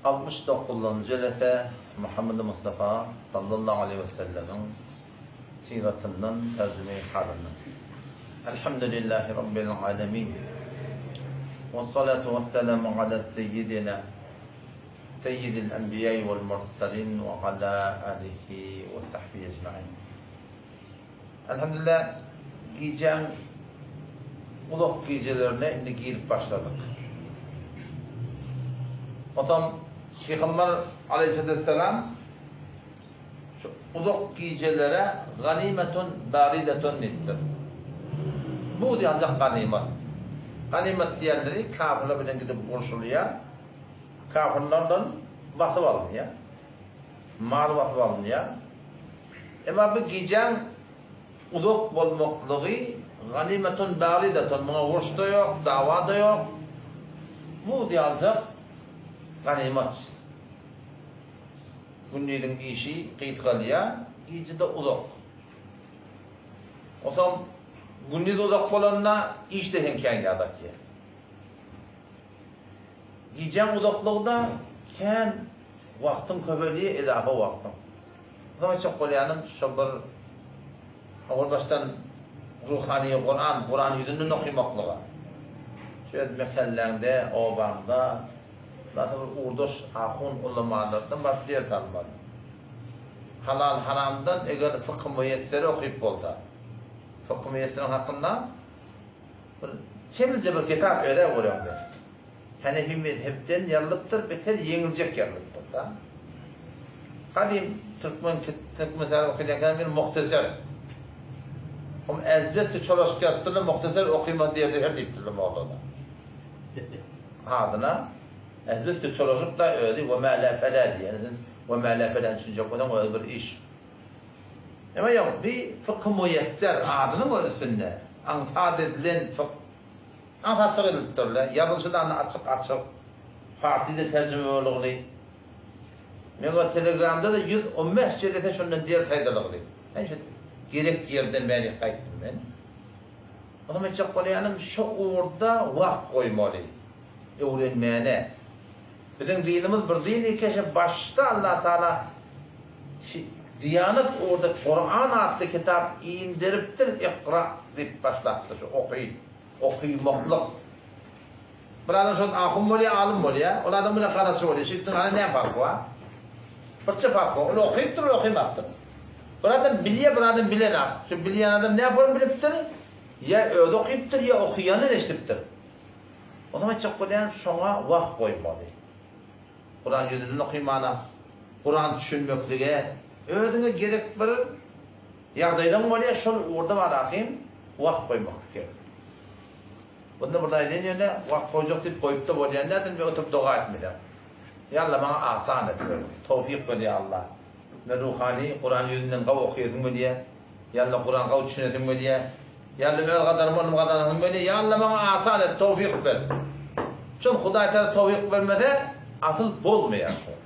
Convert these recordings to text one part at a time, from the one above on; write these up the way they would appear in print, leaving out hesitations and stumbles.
69-njy jelese Muhammedi Mustafa sallallahu aleýhi we sellemiň syratyndan terjime-i halyndan. Elhamdülillahi Rabbil alemin. Wessalatu wesselamu ala seýýidina Seýýidil enbiýai wel murselin we ala alihi we sahbihi ecmain. Elhamdülillah gijäň uzak gijelerine indi girip başladyk. Onsoň Pygamber aleýhissalatu wesselam şu uzak gijelere ganimetun baridetun diýipdir. Buz ýaljak ganymat. Ganymat diýenleri kafirler bilen gidip urşulýar. Kafirlerden basyp alynýar. Mal basyp alynýar. Emma bu gijäň uzak bolmaklygy ganymatun baridetun, muňa uruş-da ýok, dawa-da ýok. Buz ýaljak ganymat. Gündiziň işi gysgalýar, gije-de uzak. Onsoň gündiz uzak bolanda iş-de hem kän ýadatýar. Gijäň uzaklygy-da kän wagtyň köpelýär, edafa wagtyň. Onsoň aýtjak bolýanym şo bir owal başdan ruhany Kuran, Kuran ýüzünden okymaklyga. Şu öz mähelläňde, obaňda Zaten bir ugurdaş ahun ulamalardan baryp ders almaly. Halal haramdan eger fykhy müýesseri okyp bolsa, fykhy müýesseriň hakynda bir çemilje bir kitap özä göreňde. Hanefi mezhepden ýazylypdyr, beter ýeňiljek ýazylypdyr da. Gadym türkmen türkmen okylýan bir muhteser. Hom ezbeski çolaşyk ýazypdyrlar, muhteser okyma diýerdi her diýipdirler mollalar. Adyna Ezbeski çolaşyk-da özi we mä lä felä diýýär. Indi sen we mä lä feläni düşünjek bolsaň özi bir iş. Emma ýok, bi fykhy muýesser adynyň özi üstünde aňsat edilen fykh. Aňsatjak edilipdir-le. Ýazylyşy-da açyk-açyk. Farsyda terjime bolugly. Meň o telegramda-da 115 jelese şondan ders aýdylygly. Men şu gerek ýerden bärik gaýtdym men. Onuň aýtjak bolýanym şo ugurda wagt goýmaly. Öwrenmäne. Biziň dinimiz bir din eken başda Allah Taala şi diýanat ugurda Kuran atly kitap inderipdir ikra diýip başlapdyr şu oky okymaklyk. Bir adam şol ahun bolýa alym bolýa ol adam bilen garaçy bolýa şu ikisiniň arasynda näme parky bar? Birçe parky bar. Ol okypdyr ol okymapdyr. Bir adam bilýär, bir adam bilenok. Şu bilýän adam näme bolup bilipdir? Ýa özi okypdyr, ýa okaýandan eşidipdir. Onsoň aýtjak bolýan, şoňa wagt goýmaly. Kuran ýüzünden okymana, Kuran düşünmeklige, özüňe gerek bir ýagdaýlaryň bolýar, şol ugurda barahym wagt goýmaklyk gerek. Bunda bir aýdaýyn ýöne, wagt goýjak diýip goýup-da bolýan däldir, men oturyp doga etmesem. Ýa Alla maňa asan et özüň, towfyk ber ýa Alla. Men ruhany Kuran ýüzünden gawy okuyasym gelýä. Ýa Alla Kuran gawy düşünesim gelýä. Ýa Alla öz gadaryma ylym gazanasym gelýä. Ýa Alla maňa asan et, towfyk ber. Şol Hudaý Tagala towfyk bermese asyl bolmaýar şol.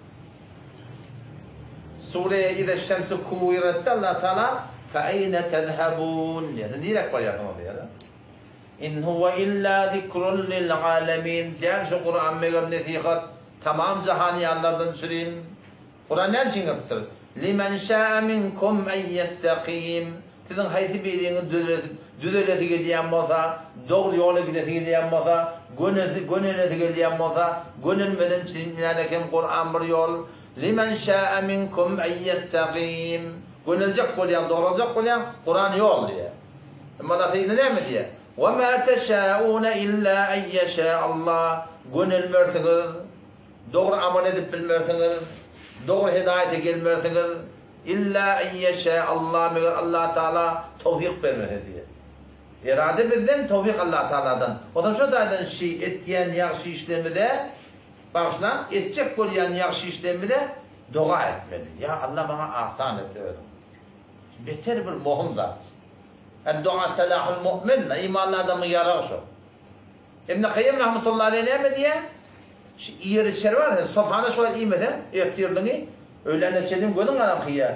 Sure Ize şemsu kuwiretde Allah Tagala fe eýne tezhebun diýýär. Siz niräk barýarsyňyz diýýär. In huwe illa zikrun lil alemin. Däl şu Kuran meger nesihat tamam jahanyýanlardan çürim. Kuran näme üçin gelipdir? Limen şäe minkum en ýestekym. Siziň haýsy biriňiz düzelesi gelýän bolsa, dogry ýola gidesi gelýän bolsa, gönesi, gönelesi gelýän bolsa, gönelmeden çeýnäne hem Kuran bir ýol. Limen şäe minkum en ýestekym. Göneljek bolýaň, dograljak bolýaň, Kuran ýol diýýär. Emma Allah Seýidine näme diýýär? Wa ma teşäune illa en ýeşä Allah. Gönelmersiňiz. Dogry amal edip bilmersiňiz, dogry hedaýata gelmersiňiz, illa en ýeşä Allah, meger Allah Taala towfyk bermese diýýär. Erade bizden, towfyk Allah Taaladan. Onsoň şo taýdan şi etýän ýagşy işlerimize, bagyşlaň, etjek bolýan ýagşy işlerimize doga etmeli. Ýa Allah maňa asan et özüň. Beter bir möhüm zat. Ed-dua selahul mu'min, imanly adamyň ýaragy şo. Ibn Kaýym rahmetullahi aleýh näme diýýär? Şu iýer-içer bar, sen sohana şu wagt iýmeseň, ertirligiňi öýlänä çenli gözüň garaňky iýýär.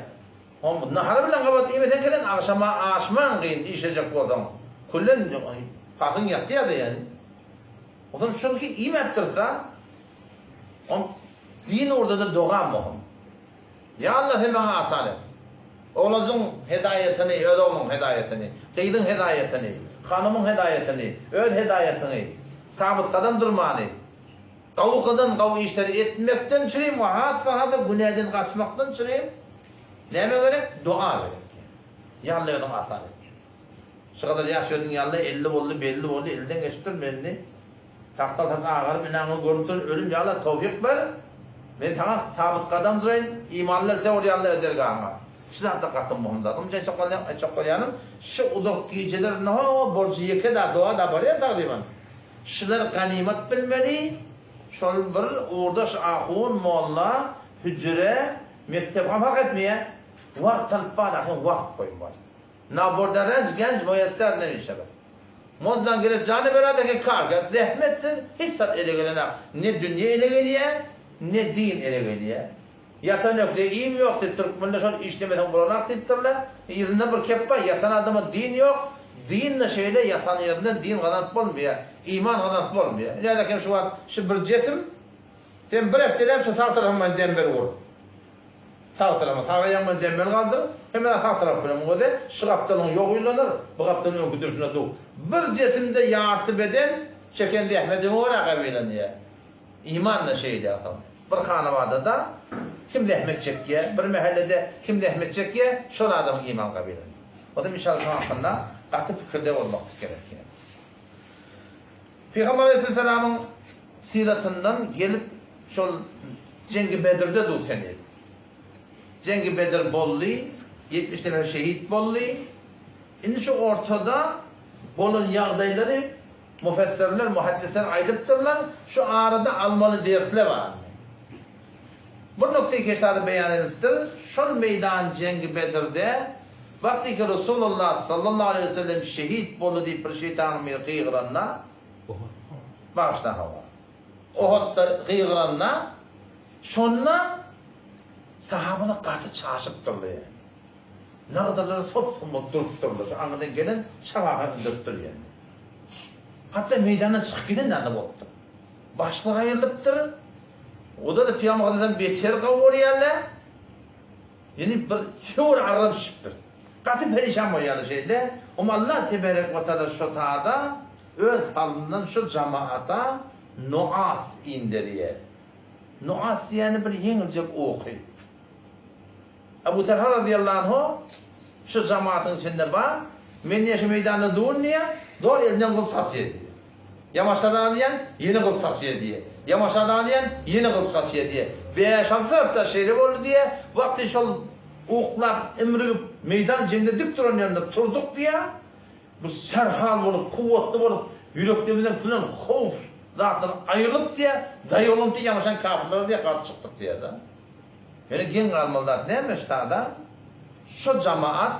Hom, nahary bilen gabat iýmeseň kesen agşama aşmaň kyn işlejek bolsaň. Küllen pasyň ýatýar-da ýani. Onsoň şuny iýmäp dursa, on. Din ugurda-da doga möhüm. Ýa Allah sen maňa asan et. Oglanjyň hedaýatyny, öz ogluň hedaýatyny, gyzyň hedaýatyny, hanymyň hedaýatyny, öz hedaýatyňy, sabyt gadam durmany, gawukadan gawy işleri etmekden çürim we has-da-has-da günäden gaçmakdan çürim näme gerek? Doga gerek. Ýa Allah özüň asan et. Şu gadar ýaş berdiň ýa Allah 50 boldy, belli boldy, 50-den geçipdir men indi. Sakgal saç agaryp ine aňyr görünip duran ölüm ýa-la towfyk ber, men saňa sabyt gadam duraýyn, imanly else bol ýa-la dergahyňa. Şu zatlar gaty möhüm zat. Onuň üçin aýtjak bolýan, aýtjak bolýanym, şu uzak gijeler no borjy ýeke da doga da barýar tagryban. Şular ganymat bilmeli, şol bir ugurdaş ahun, molla, hüjre, mekdep ham fark etmeýär. Wagt talyp bar ahun wagt goýmaly. Naborda renç genç moýesser nemişeler. Mozdan gelip jany beradaki kar gel zähmetsiz hiç zat ele gelenak ne dünýe ele gelýä ne din ele gelýä. Ýatan ökde iým ýok diýip türkmende şol işlemeseň bolanak diýipdirler. Yzynda bir kep bar ýatan adama din ýok din-de şeýle ýatan ýerinden din gazanyp bolmaýa iman gazanyp bolmaýa. Ine eken şu wagt şu bir jesim sen bir hepdeläp şu sag tarapyň bilen dember ur. Sag tarapa, sag aýagyň bilen dembel galdyr, hemem sag tarap bilen muňa-da şu gapdalyň ýok ýyllanar, bu gapdalyň öňki durşuna dur. Bir jesimde ýarty beden çeken zähmetiňe görä gabylanýar. Iman-da şeýle atam. Bir hanabadada kim zähmet çekýär, bir mähellede kim zähmet çekýär, şol adamyň imany gabylanýar. O-da inşallah şoň hakynda gaty pikirde bolmaklyk gerek. Pygamber aleýhissalamyň syratyndan gelip şol Jeňgi Bedirde dur seni. Jeňgi Bedir boldy, 70 nefer şehit boldy. Indi şu ortada bolan ýagdaýlary mufessirler, muhaddisler aýdypdyrlar, şu arada almaly dersler bar. Bir nokta keşlerde beýan edilipdir, şol meýdan Jeňgi Bedirde wagtyky Resulullah sallallahu aleýhi we sellem şehit boldy diýip bir şeýtanyň biri gygyranda, bagyşla hawa, Ohudda gygyranda, şonda sahabalar gaty çaşypdyrlar ýaly. Nagdalary sop-som bolup durupdyrlar, şu aňyrdan gelen şabaga ünderipdir ýaly. Hatda meýdandan çykyp giden ýaly bolupdyr. Başlyk aýrylypdyr. Oda-da Pygamber Mukaddesden beter gowy görýärler. Ýene bir höwür agram düşüpdir. Gaty perişan bolýarlar şeýle. Om Allah teberek we taala şo tada öz salyndan şo jamaata nuas inderýär. Nuas diýýäni bir ýeňiljek uky. Abu Talha razyýallahu anhu şu jamatyň içinde bar. Men diýýär şu meýdanda durun diýýär. Zor elinden gylyç gaçýar diýýär. Ýamaşadan diýýän, ýene gylyç gaçýar diýýär. Ýamaşadan diýýän, ýene gylyç gaçýar diýýär. Bäş-alty tarapda şeýle boldy diýýär. Wagty şol uklap, imrigip, meýdan jeňde dik duran ýerinde turduk diýýär. Bir serhal bolup, kuwwatly bolup, ýüreklerimizden külen howf zatlar aýrylyp diýýär, daýawlanyp diýýär, ýamaşan kafirlere diýýär, garşy çykdyk diýýär-de. Ýöne geň galmaly zat näme ştada? Şo jamaat,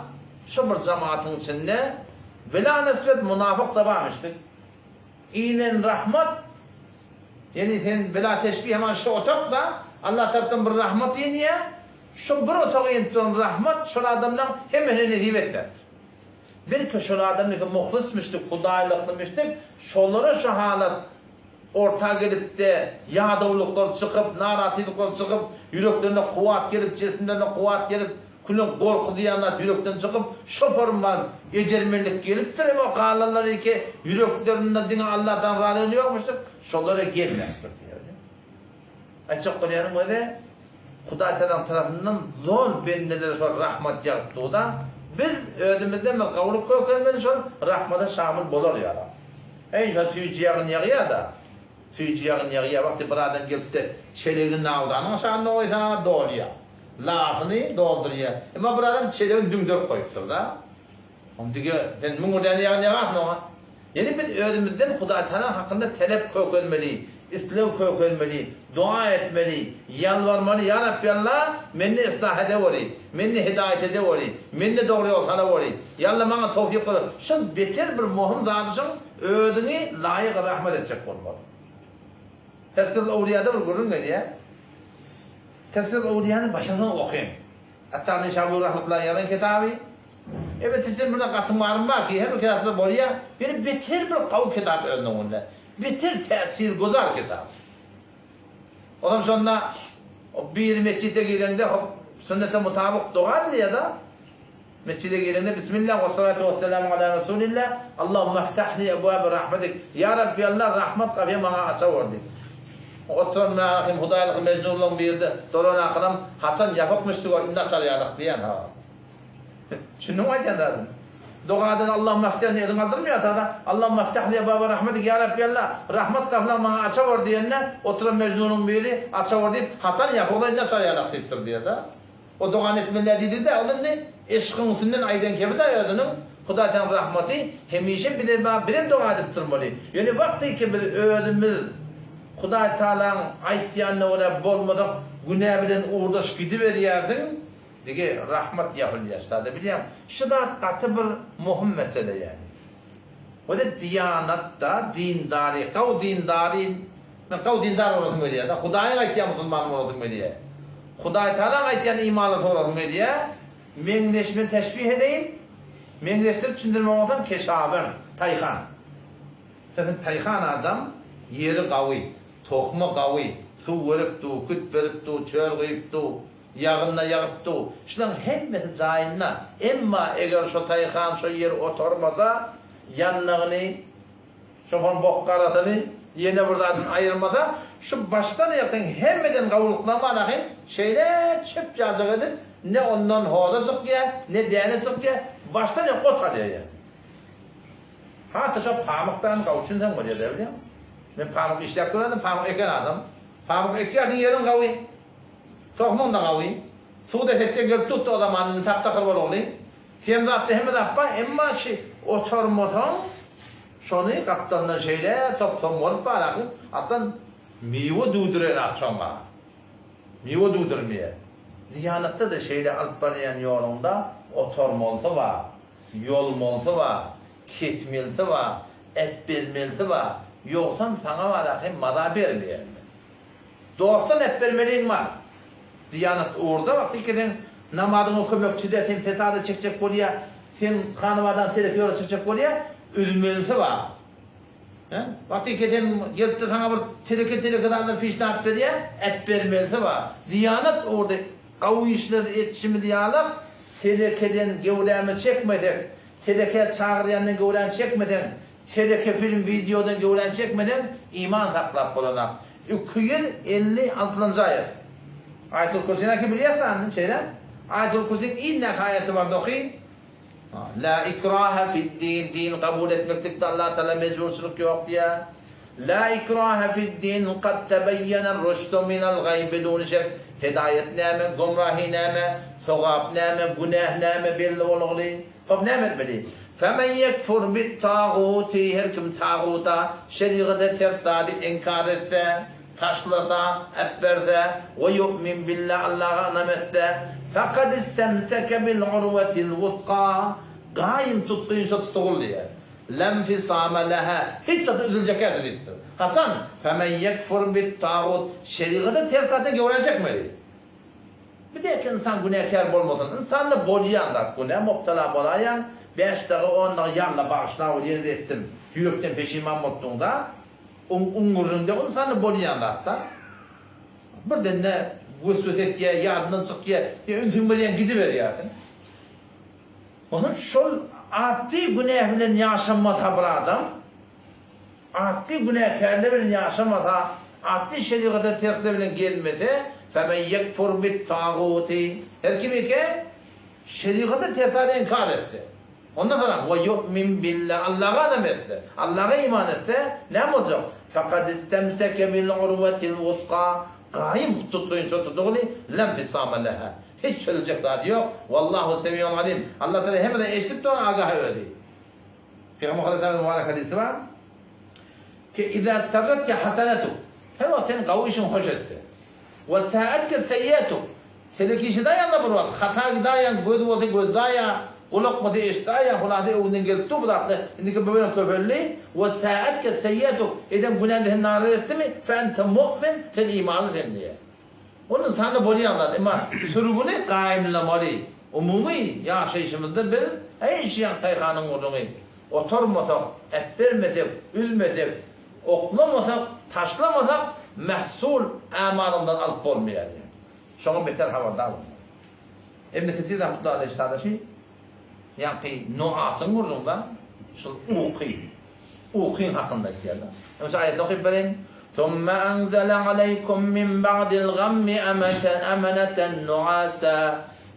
şo bir jamatyň içinde bela nisbet munafyk da barmyşdyk. Inen rahmat, ýeni sen bela teşbih heman şo otak da Allah tarapdan bir rahmat inýär, şo bir otaga inip duran rahmat şol adamlaň hemmesine nesip etmändir. Belki şol adam niki muhlysmyşdyk, hudaýlyklymyşdyk, şolara şo halat Orta gelip-de, ýadawlyklar çykyp, narahatylyklar çykyp, ýüreklerine kuwwat gelip, jisimlerine kuwwat gelip, külüň gorky diýen zat ýürekden çykyp, şoparym baryp, edermenlik gelipdir, emma galanlary ki, ýüreklerinde diňe Allahdan razylyk ýokmuşdyr, şolara gelmäpdir diýýär. Aýtjak bolýanym özi, Hudaý Tagalaň tarapyndan zor bendelere şol rahmat ýagyp dur-da, biz özümizden bir gowulyk görkezmeli şol rahmata şamyl bolar ýaly. Eý, şol süýji ýagyn ýagýar-da, süýji ýagyn ýagýar, wagty bir adam gelip-de çelegini nawdanyň aşagynda goýsa, dolýar. Lasyny doldurýar. Emma bir adam çelegini düňderip goýupdyr-da. Oň dige, sen 1001 däne ýagyn ýagarsyň oňa. Ýene biz özümizden Hudaýtagala hakynda talep kökezmeli, isleg kökezmeli, doga etmeli, ýalbarmaly, Ýa Rabbi Alla, meni yslah edeweri, meni hidaýat edeweri, meni dogry ýol salaweri, Ýa Alla maňa towfyk ber. Şol beter bir möhüm zady şoň özüňi laýyk rahmet etjek bolmaly. Tezkiret Owliýada bir gürrüň gelýär. Tezkiret Owliýany başyndan okyň. Attar Nişabur rahmetullahi ýazan kitaby. Elbetde sen birde gatymarym bar ki, her bir kitapda bolýar. Ýöne beter bir gawy kitap öz öňünde. Beter täsirgüzar kitap. Onam şonda. O biri metjide girende hop sünnete mutabyk doga edilýär-de. Metjide girende Bismillah we salatu we selamu ala Rasulillah Allahumma ftahli ebwabe rahmetik Ýa Rabbi Allah rahmat gapyny maňa açawor diýip. Oturan Mährim Hudaýlyk mejnunlaryň biride dolan akylam haçan ýapyk müşdük ol indi açar ýalyk diýen ha. Düşündiňmi aýdýan zadymy? Dogadan Allahumma ftahli eliňi aldyrmaýar sada Allahumma ftahli ebwabe rahmetik Ýa Rabbi Allah rahmat gapyny maňa açawor diýende oturan mejnunyň biri açawor diýip haçan ýapyk indi açar ýalyk diýipdir diýer-de. O dogan etmeli-dä diýdi-de, ol indi eşkiň üstünden aýdan kebi-dä özüniň, Hudaýtaň rahmaty hemişe bize bar, bizem doga edip durmaly. Ýöne wagtyky biz özümiz Hudaýtagalaň aýtýanyna görä bolmasak, günä bilen ugurdaş gidiberýärsiň, dige rahmat ýapylýar. Ştada bilýäň, şu zat gaty bir möhüm mesele ýaly. O-da diýanat-da, dindary, gawy dindary, men gawy dindar bolasym gelýär-de, Hudaýyň aýtýan musulmany bolasym gelýär. Hudaýtagalaň aýtýan imanlysyny bolasym gelýär. Meňzeşme teşbih edeýin, meňzeşdirip düşündirmek bolsam, keşawerz, taýhan. Sen taýhan adam, ýeri gawy, tohumy gawy, suw berip dur, küt berip dur, çöl guýup dur, Ýagynda ýagyp dur. Şulaň hemmesi jaýynda. Emma eger şo taýhan şo ýeri otarmasa, ýandagyny, çopan bokgarasyny, ýene bir zadyny aýyrmasa, şu başdan erteň hemmeden gawulyklaman ahym şeýle çöp ýaljak edip, ne ondan hoza çykýa, ne däne çykýa, başdan ýa ot alýa ýa. Hatda şo pamykdan gawçynsaň bolýa-da bilýäňmi? Men pamyk işläp görendim, pamyk eken adam. Pamyk ekýärsiň ýeriň gawy. Tohumyň-da gawy. Suw-da hetden gelip tutdy o zaman indi tap-takyr bolugly. Sem zatda hemme zat bar, emma şi otarmasaň, şony gapdalyndan şeýle topsaň bolup bar ahy, aslan miwe düwdürenak şoňa. Miwe düwdürmeýär. Diýanatda-da şeýle alyp barýan ýoluňda otarmalysy bar, ýolmalysy bar, kesmelisi bar, äpbermelisi bar, ýogsam saňa bar ahy maza bermeýär. Dostdan äpbermeliň bar. Diýanat ugurda wagty ki sen namazyňa kömekçide sen pesada çekjek bolýa, sen hanawadan teleke ýola çykjak bolýa, üzmelisi bar. Hä? Wagty ki sen gelipde saňa bir teleke teleke zatlar pişnap berýä, äpbermelisi bar. Diýanat ugurda gawy işleri etişimiz ýalak, telekeden göwrämizi çekmesek, telekä çagyrýandan göwräňi çekmeseň, Teleke film wideodan göwräni çekmeden iman saklap bolanak. 256 njy aýat. Aýatul Kürsini ki bilýäs indi şeýle. Aýatul Kürsiniň indäki aýaty bar doky. La ikraha fid din din kabul etmeklikde Allah Taala mejburçylyk ýok diýýär. La ikraha fid din kad tebeýýener rüşdu minel gaý biduni şek. Hedaýet näme, gümrahi näme, sogap näme, günäh näme belli bolugly. Hop näme etmeli? Femen ýekfur bit-taguti her kim taguta, şerigata ters zady inkar etse, taşlasa, äpberse, we ýu'min billah Allaha ynam etse, fekad istemseke bil-urwetil wusga gaýym tutgyn şo tutugul diýýär. Lenfisame leha hiç zat üzüljek ýerde diýipdir. Haçan? Femen ýekfur bit-tagut şerigata ters zady göwrä çekmeli. Bir dek ynsan günäkär bolmasyn. Ynsanda bolýan zat günä mubtala bolaýaň, bäş dagy on dagy ýalla bagyşla ol ýene-de etdim. Ýürekden peşiman bolupdyňda, oň oň gürrüňde ynsanda bolýan zatda. Birdende weswese etýär, ýadyndan çykýar, ýa ünsüň berýäň gidiberýärsiň. Onsoň şol atdy günä bilen ýaşamasa bir adam, Atly günäkärler bilen ýaşamasa, atly şerigata tersler bilen gezmese, femen ýekfur bit-taguti, her kim eke şerigata ters zady inkar etse, ondan soňra we ýu'min billah, Allaha ynam etse, Allaha iman etse, näme boljak? Fekad istemseke bil-urwetil wusga, gaýym tutgyn şo tutugyny, lenfisame leha, hiç çözüljek zady ýok, wallahu semiun alim, Allah Tagala hemme zady eşidip duran agahy özi. Pygamber Aleyhisselam'ın mübarek hadisi bar. Ki izâ serretke hasenetuk. Her wagt sen gawy işiň hoş etdi. We sa'atke seyyetuk. Telek işi daýanda bir wagt hata gidaýan göz bolsa göz daýa, gulak bolsa eşit daýa, hulasa öňünden gelip dur bu zatlar. Indiki bu bilen köpeldi. We sa'atke seyyetuk. Eden günäňde seni naraz etdimi? Fe ente mu'min. Sen imanly sen diýýär. Ol ynsanda bolýan zat. Emma sürgüni gaýymlamaly. Umumy ýaşaýşymyzda biz hemişe taýhanyň gürrüňi otarmasak, äpbermesek, üzmesek, oklamasak, taşlamasak mähsul ämalymyzdan alyp bolmaýar. Şoňa beter habardar bolmaly. Ibn Kesir rahmetullahi aleýh şadaşy ýaňky nuasyň gürrüňde şul uky, ukyň hakynda aýtýarlar. Ýöne şu aýaty okyp bereýin. Summa anzala aleýkum min ba'dil gammi amanatan nuasa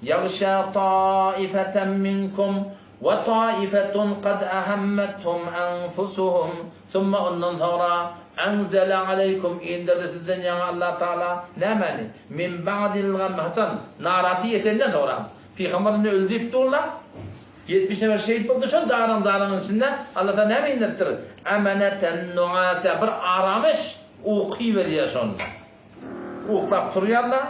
ýagşa taifatan minkum we taifetun kad ahammethum anfusuhum summa ondan soňra anzala aleýkum inderdi sizden ýaňa Allah Taala nämäni min ba'dil gammi haçan narahaty ýetenden soňra Pygamber indi öldi diýip durlar 70 nefer şehit boldy şol daryň daryň içinde Allah Taala näme inderipdir amanatan nuasa bir aramyş uky berýär şonda Uklap turýarlar.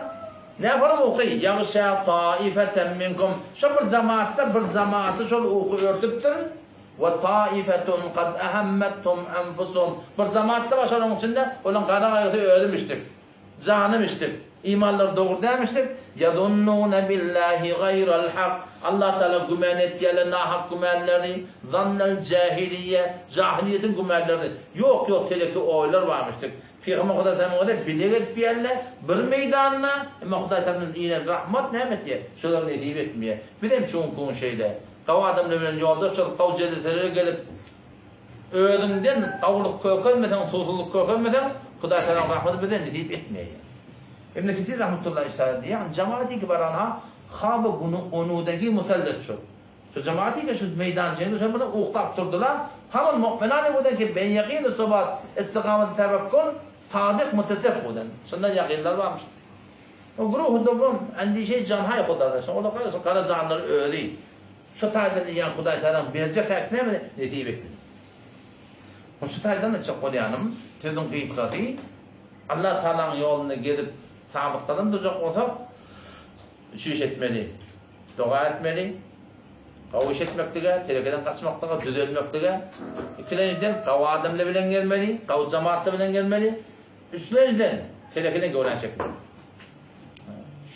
Nähili uky? Ýagşa taifeten minkum. Şol bir jemaatda bir jemaaty şol uky örtüpdir. We taifetun kad ahammethum enfusuhum. Bir jemaat-da bar şolaryň içinde, olaryň gara gaýgysy özümişdik. Janymyşdyk. Imanlary dogry dälmişdik. Ýazunnune billahi gaýral hak. Allah Tagala gümän etýärler nahak gümänleri, zannal jahiliýe, jahylyýetiň gümänlerini. Ýok, ýok teleki oýlar barmyşdyk. Pygamber Hudaý tarapyndan bolsa bile gelip ýerle bir meýdanda, emma Hudaý tarapyndan inen rahmat näme etýär? Şolara nesip etmeýär. Biz hem şu günki gün şeýle. Gawy adamlar bilen ýoldaş bolup, gawy jeleselere gelip, özüňden gawulyk kökelmeseň, suwsuzlyk kökelmeseň, Hudaý tarapyndan rahmaty bize nesip etmeýär. Ibn Kesir rahmetullahi şeýle diýýär, Jamaat ki barana haby gonudagi musallat şud. Şu jemaat şu meýdan jeňde şol bilen uklap durdylar. Haman mu'minany buden ki ben ýakyn sobat istigamat tewekkul sadyk mutesef buden. Şondan ýakynlar barmyş. O guruh dowam endişe janhaý hudadan. Şoň ola gara gara janlar özi. Şu taýdan diýen Hudaý taýdan berjek hak näme nesip etsin. Bu şu taýdan da çok bolýanym sözüň gysgasy Allah Taalanyň ýolunda gezip sabyt gadam durjak bolsak üç iş etmeli. Doga etmeli, gowy iş etmeklige, telekeden gaçmaklyga, düzelmeklige. Ikilenjiden, gowy adamlar bilen gezmeli, gowy jemaatlar bilen gezmeli. Üçlenjiden, telekeden göwräni çekmeli.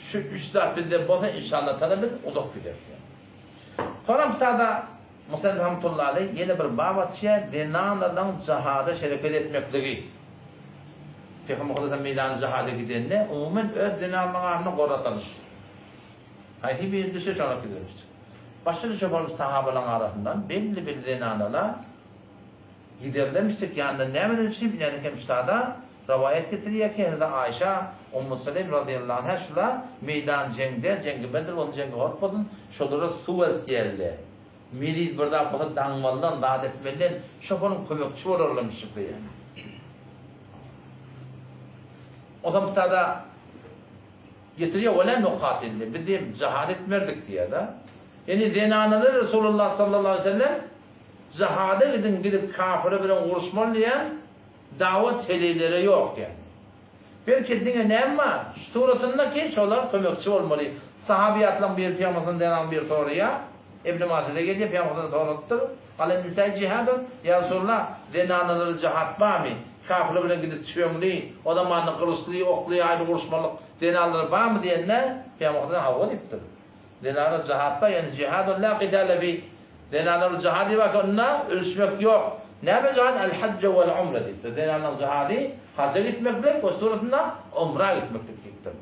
Şu üç zat bizde bolsa, inşallah taala biz uzak gideris. Soňra bu Musa rahmetullahi aleyh ýene bir bap açýar, zenanalaryň jahada şereket etmekligi. Pygamber Hudaýdan meýdany jahada gidende, umuman öz zenanlaryň arasynda gora salyş. Haýsy biri düşse şoňa gidermişdik. Başga düşen sahabalaryň arasyndan belli bir zenanalar giderlemişdik. Ýanynda nämeden üçin ine hem ştada rowaýat getirýär ki, Hezreti Aýşa, Ummu Seleym razyýallahu anha şular meýdan jeňde, jeňgi Bedr bolsun, jeňgi Uhud bolsun, şolara suw eltýärler. Meriz bir zat bolsa daňmalydan, zat etmeliden şoparyň kömekçi bolarlarmyşdyk diýýär. Onsoň bu tada Getirýär, Wela nukatilni, biz diýip jihad etmerdik diýýär-de. Ýani zenanalar Resulullah sallallahu aleýhi we sellem jihada gidiň, gidip kafirler bilen uruşmaly diýen dawat heleýlere ýok diýen. Belki diňe näme bar? Şu suratynda ki şolar kömekçi bolmaly. Sahabyýatlaryň biri Pygamberden zenanyň biri soraýar. Ibn Majede gelýär, Pygamberden soralypdyr. Alen nisai jihadun, Ýa Resulallah, zenanalara jihad barmy? Kafirler bilen gidip tüfeňli, o zamanda gylyçly, okly, ýaýly uruşmalyk zenanlara barmy diýende, Pygamberimiz hawa diýipdir. Zenanlara jihad bar, ýöne jihadun la qitale fi. Zenanlara jihad diýip barka, onda ölüşmek ýok. Näme jihad? Al hajju wal umra diýipdir. Zenanlaryň jihady haja gitmeklik we suratynda umra gitmeklik diýipdir.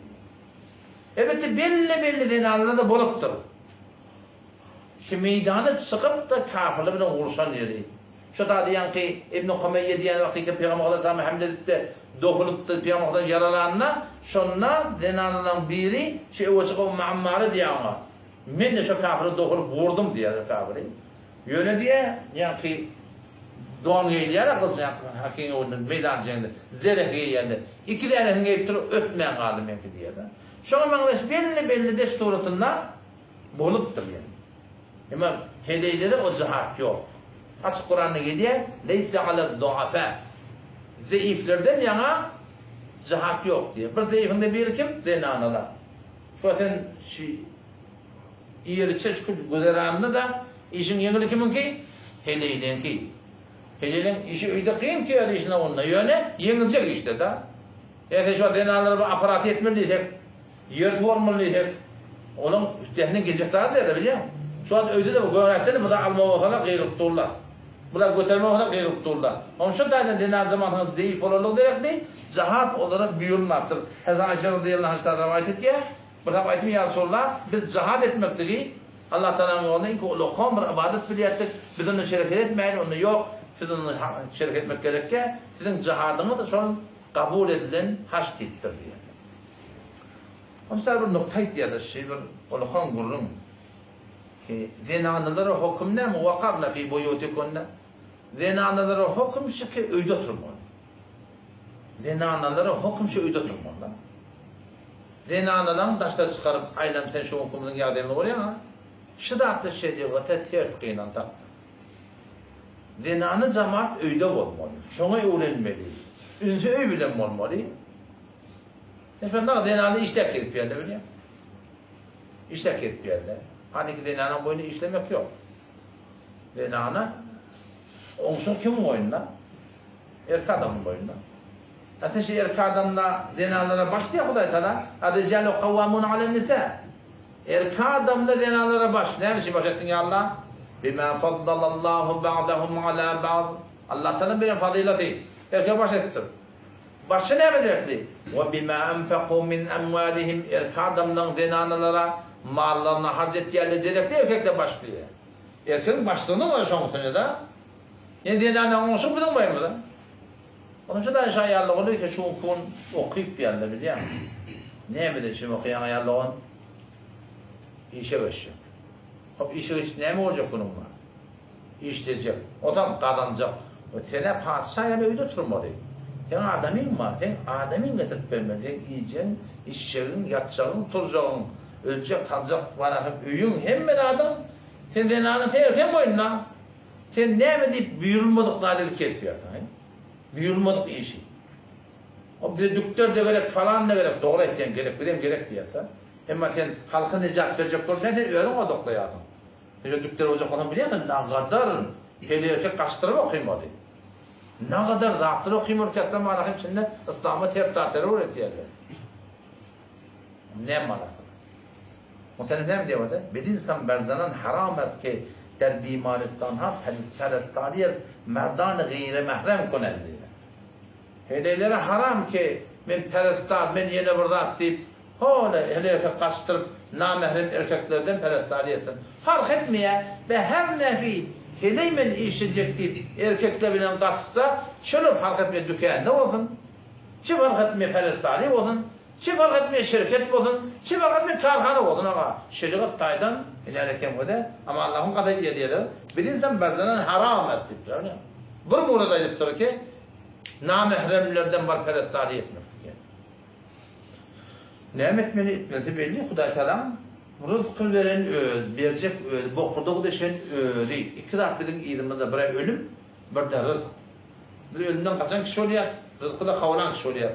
Elbetde belli-belli zenanlar-da bolupdyr. Şu meýdana çykyp-da kafirler bilen urşan ýeri. Şo zady ýaňky Ibn Humeýýe diýen wagtyky Pygamber Aleyhisselam hemle edip-de dokulypdy, Pygamber Aleyhisselam ýaralanda, şonda zenanlaryň biri şu öwe çykyp Ummu Ammara diýýär oňa, Men-de şo kafire dokulyp wurdum diýýär şo kafiri. Ýöne diýýär, ýaňky don geýilýär-ä gylyç ýaňky hakyň öňünde meýdan jeňde zereh geýýände, iki dänesini geýip durup ötmän galdy meňki diýýär-de. Şoňa meňzeş belli-belli deş suratynda Bolupdyr ýa. Emma heleýlere o jihat ýok. Açyk Kuranda gelýär, Leýse aled duafa. Zeýiflerden ýaňa jihat ýok diýýär. Bir zeýifiň-de biri kim? Zenanalar. Şu sen şu ýeri çeşki güzeranyny-da işiň ýeňili kimiňki? Heleýleňki. Heleýleň işi öýde kyn ki öz işine onda, ýöne ýeňiljek işde-de. Eger sen şu zenanlara bir apparat etmeli diýsek, Ýer suwarmaly diýsek, olaň üstesinden geljek zat däl-de, bilýäňmi? Şu wagt öýde-de bu göräkde-de bu zat alma bolsalar gygyryp durlar. Bular göterme bolsa gygyryp durlar. Onuň şu taýdan zenan jemagatynyň zeýif bolanlygy derekli, jahat olara buýrulmapdyr. Hezreti Aýşe razyýallahu anha rowaýat etýär, Bir sapar aýtdym, Ýa Resulallah, biz jahat etmekligi Allah Tagalanyň ýolunda iň ullakan bir ybadat bilýärdik, biz onda şereket etmäýin, onda ýok, siz onda şereket etmek gerekkä, siziň jahadyňyz şol kabul edilen haç diýipdir diýýär. Mysal bir nukta aýtýarlar, şeý bir ullakan gürrüň. Ki, zenanalara höküm näme? Wakarna fi buýutikunna. Zenanalara höküm şu ki, öýde oturmaly. Zenanalara höküm şu öýde oturmaly. Zenanalaň daşda çykaryp aýlanyp sen şu günki biziň ýagdaýymyzy görýäň-a? Şu zatda şerigata ters gynansak. Zenany jamaat öýde bolmaly. Şoňa öwrenmeli. Ünsi öý bilen bolmaly. Sen şonda zenany işläp gezip ýörle bilýäň. Işläp gezip ýörle. Haniki zenanyň boýnuna işlemek ýok. Zenana oňşuň kimiň boýnuna? Erkek adamyň boýnuna. A sen şu erkek adamla zenanlara baş diýýär Hudaý Taala. Ar-rijalu kawwamun alen-nisa. Erkek adamla zenanlara baş. Näme üçin baş etdiň ýa Allah? Bima faddalallahu ba'dahum ala ba'd. Allah Taala beren fazylaty. Erkek baş etdir. Başga näme gerekli? Wa bima anfaqu min amwalihim erkek adamlaryň zenanalara mallaryny harç etýärler gerekli erkekler baş diýýär. Erkegiň başlygyny goý şoň üstüne-de. Ýene zenana oňşuk biziň boýumyza. Onuň üçin daýy şu aýallygyny ki şu kun okyp ýaly bilýäňmi? Näme üçin okaýaň aýallygyny? Işe geçjek. Hop işe geçip näme boljak munuň bar? Işlejek. Ozam gazanjak. Sen-ä patyşa ýaly öýde oturmaly. Seň adamyň bar. Seň adamyň getirip bermeli. Seň iýjegiň, içjegiň, ýatjagyň, turjagyň, öljek, saljak barasy öýüň, hemme zadyň sen zenanyň sen erkegiň boýnuna. Sen näme diýip buýrulmadyk zady edip gelip ýörsiň, he? Buýrulmadyk işi. O bize dükder-de gerek, falan-da gerek, dogry aýtýaň, gerek, bizem gerek diýýäs-de. Emma sen halka nejat berjek bolsaň, sen özüň odaklaýarsyň. Eger dükder boljak bolsaň bilýäňmi, nagadar heli erkek gaçdyryp okymaly. Nagadar zatlar okymaly kesem arahyň içinde yslama ters zatlary öwretýärler. Näme manasy? Musallam näme diýýär? Bedinsan berzanan haram est ki der bimaristan ha perestari az merdan geyre mahrem konen diýýär. Heleýlere haram ki men perestar, men ýene bir zat diýip Hol-a, heleý erkek gaçdyryp, namährem erkeklerden peresdary etsin. Parh etmeýär, be her nefi heleý men işlejek diýip erkekler bilen gatyşsa, şolar parh etmeýär dükände bolsun, çi parh etmeýär peresdary bolsun, çi parh etmeýär şirket bolsun, çi parh etmeýär kärhana bolsun aga, şerigat taýdan helal eken göze, amma Allahyň gaty aýdýar diýerler, bilinsen berzenan haram est diýipdir. Bir murad aýdypdyr ki, namähremlerden bar peresdary etmek diýen. Näme etmeli etmelisi belli Hudaý Tagalaň ryzky beren özi, berjek özi, bokurdagy deşen özi. Iki zat biziň yzymyzda birä ölüm, birde ryzk. Biz ölümden gaçan kişi bolýas, ryzky-da kowalan kişi bolýas.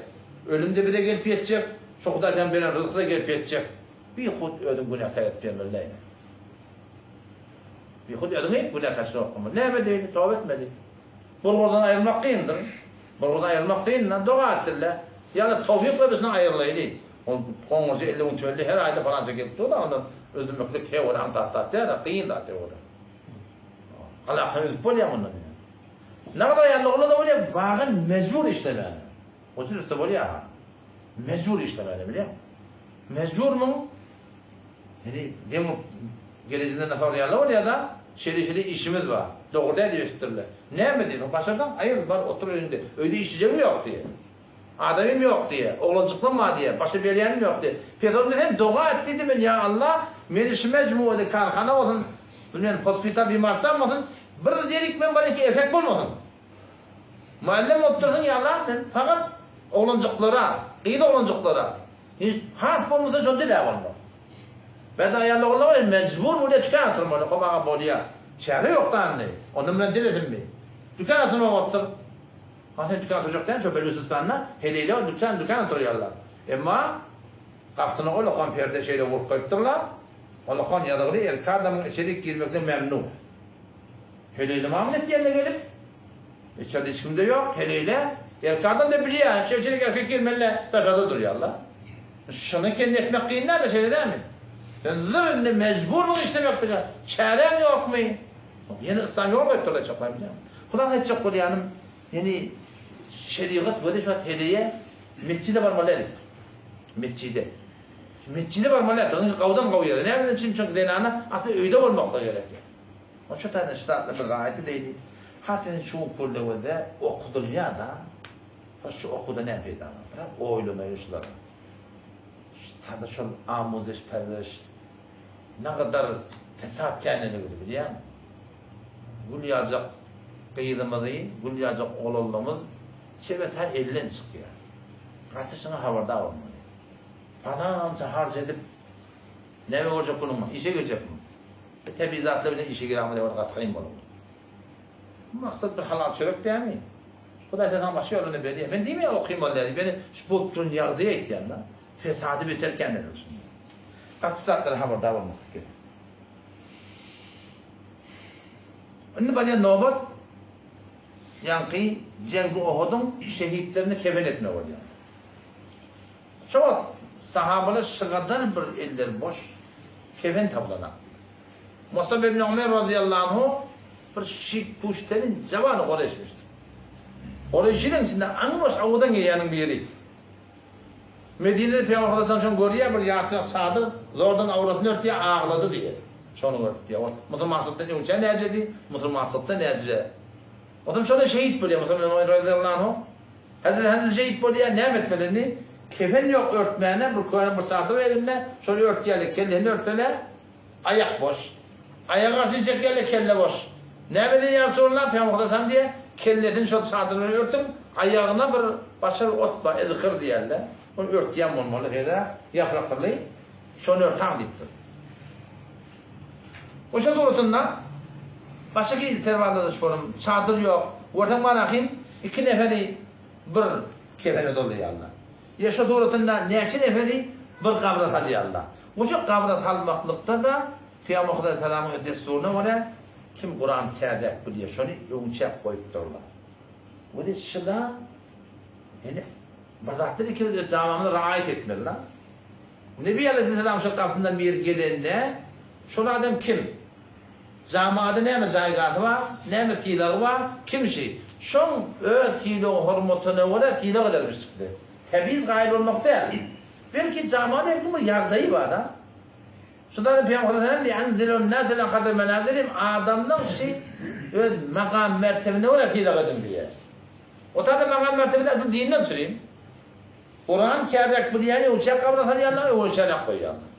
Ölüm-de bize gelip ýetjek, şo Hudaý Tagalaň beren ryzky-da gelip ýetjek. Bihut özüňi günäkär edip ýörmeli däl. Bihut özüňi günäkärçilige oklamaly. Näme edeýli, toba etmeli. Bulgurdan aýrylmak kyndyr. Bulgurdan aýrylmak kyn, doga etdirle. Ýa-da towfyk berişine aýrylaýly. Ol goňurja 50 müň tölde her aýda palança gelip dur-da, ondan üzülmeklik he ol aňsat zat däl, kyn zat ol. Alaka üzüp bolýar mundan. Nagada ýaly oglan-da bolýar, wagan mejbur işlemäne. Otur üstde bolýar. Mejbur işlemäne bilýäňmi? Mejburmyň? Indi deň gelejinde näme sorýarlar bolýar-da, şeýle-şeýle işimiz bar. Dogry däl diýip eşitdirler. Näme diýseň, başarsaň, aýyr, bar, otur öýüňde. Öýde işjegiň ýok diýýär. Adamym ýok diýýär. Oglanjyklarym bar diýýär. Başa berýänim ýok diýýär. Pes onda sen doga et diýdi men, ýa Allah, meni şu mejmuada kärhana bolsun, bilmem, hospital, bimarstan bolsun, bir ýerik men bar, erkek bolmasyn. Mugallym bolup dursuň ýa Allah, men fakat oglanjyklara, gyz oglanjyklara, hiç has bolmasa şony diläp almak. Bäde aýal oglanlar bar, mejbur bolýar tüken oturmaly, komaga bolýar. Çäre ýok da indi. Onda bilen dilesinmi? Dükan oturmak bolupdyr. Ha sen dükan oturjak däl, şo Belüsistanda heleýler dükan dükan oturýarlar. Emma gapysyna ol okan perde şeýle urup goýupdyrlar. Ol okan ýazygly erkek adamyň içerik girmekden memnu. Heleýle mamla etýände gelip, içerde hiç kimde ýok, heleýle, erkek adam-da bilýär, şeýle erkek girmeli, daşarda durýarlar. Şuny kendi etmek kyn däl-de, şeýle dälmi? Sen zyr indi mejburmyň işlemek bilen, çäräň ýokmy? Ýene yslam ýol goýup durlar çaklar bilýäňmi? Hulasy aýtjak bolýanym, ýani şerigat weli şu wagt heleýe metjide barmaly edip. Metjide. Metjide barmaly edip. Onuň gawdan gaw ýere. Näme üçin? Çünki zenana asly öýde bolmaklygy gerek. Oça taýdan şu zatlar bir raýat edeýli. Has indi şu kölegede okudylýar-da. Şu okuwda näme peýda bar? Biraz oýlanaýyn şulara. Sada şol amuzeş perweriş nagadar fesat känligini bilýäňmi? Gül ýaljak gyzymyzy, gül ýaljak oglanlarymyz çebes-hä elden çykýar. Gaty şuňa habardar bolmaly. Palança harç edip näme görjek boluňmy? Işe girjekmi? Tebigy zatlar bilen işe giräýmek bir gaty kyn bolar. Maksat bir halal çörek dämi? Hudaý saňa başga ýoluny berýär. Men diýmeýän okyn bolýar diýip, ýöne şu bolup duran ýagdaýy aýtýan-da. Fesady beter kändir şunda. Gaty zatlara habardar bolmaklyk gerek. Indi bolýan nobat ýaňky Jeňgi Ohudyň şehitlerini kefen etmek bolýar. Şo wagt sahabalar şygadan bir elleri boş kefen tapylanakdylar. Musab ibn Umeýr razyýallahu anhu bir şik puşterin jawany Kureýşmişdir. Kureýşileriň içinde aňy boş awudan gelýäniň biri. Medinede Pygamber sallallahu aleyhi ve sellem görýär bir ýartyrak çadyr, zordan awratyny örtýär, aglady diýýär. Şony görüp diýýär. Ol musulmançylykdan öňçä näjedi, musulmançylykda näjire. Otam şonda şehit bolýar Musab ibn Umeýr razyýallahu anhu. Hezreti Hamza şehit bolýar, näme etmeli indi? Kefen ýok örtmäne, bir köne bir çadyr elinde, şony örtýärler, kellesini örtseler, aýak boş. Aýagy garşy çekýärler, kelle boş. Näme edeli ýa Resulallah? Pygamber Hudaý diýýär, kellesini şol çadyr bilen örtüň, aýagyna bir başga bir ot bar, izhir diýýärler. Ony örtýän bolmaly, hezä ýaprakly, şony örtäň diýipdir. Oşa dogrusynda başga serwazda-da şonuň çadyr ýok. Görseň bar ahym, iki neferi bir kefene dolaýarlar. Ýa şo suratynda näçe neferi bir gabra salýarlar. Oşa gabra salmaklykda-da Pygamber Hudaý salamyň öz dessuryna görä kim Kuran täzäk bilýär şony öňçäk goýupdyrlar. Weli şyla ýöne bir zatlar ikimiz öz jamamyza raýat etmeli-la. Nebi aleýhissalam şol gapysyndan biri gelende, Şol adam kim? Jamada näme jaýgahy bar, näme sylagy bar, kim şi? Şoň öz sylag-hormatyna görä sylag edermiş çykdy. Tebiz gaýyl bolmak däl. Belki jamada her kimiň bir ýagdaýy bar-da. Şonda-da Pygamber sallallahu aleyhi ve sellem Enzilun-nase ala kadri menazilihim, adamlaň şi öz makam-mertebine görä sylag ediň diýýär. O taýda makam-mertebede asyl dinden çyryň. Kuran käräk bilýäni öwçäk gabra salýarlar, öwünçäräk goýýarlar.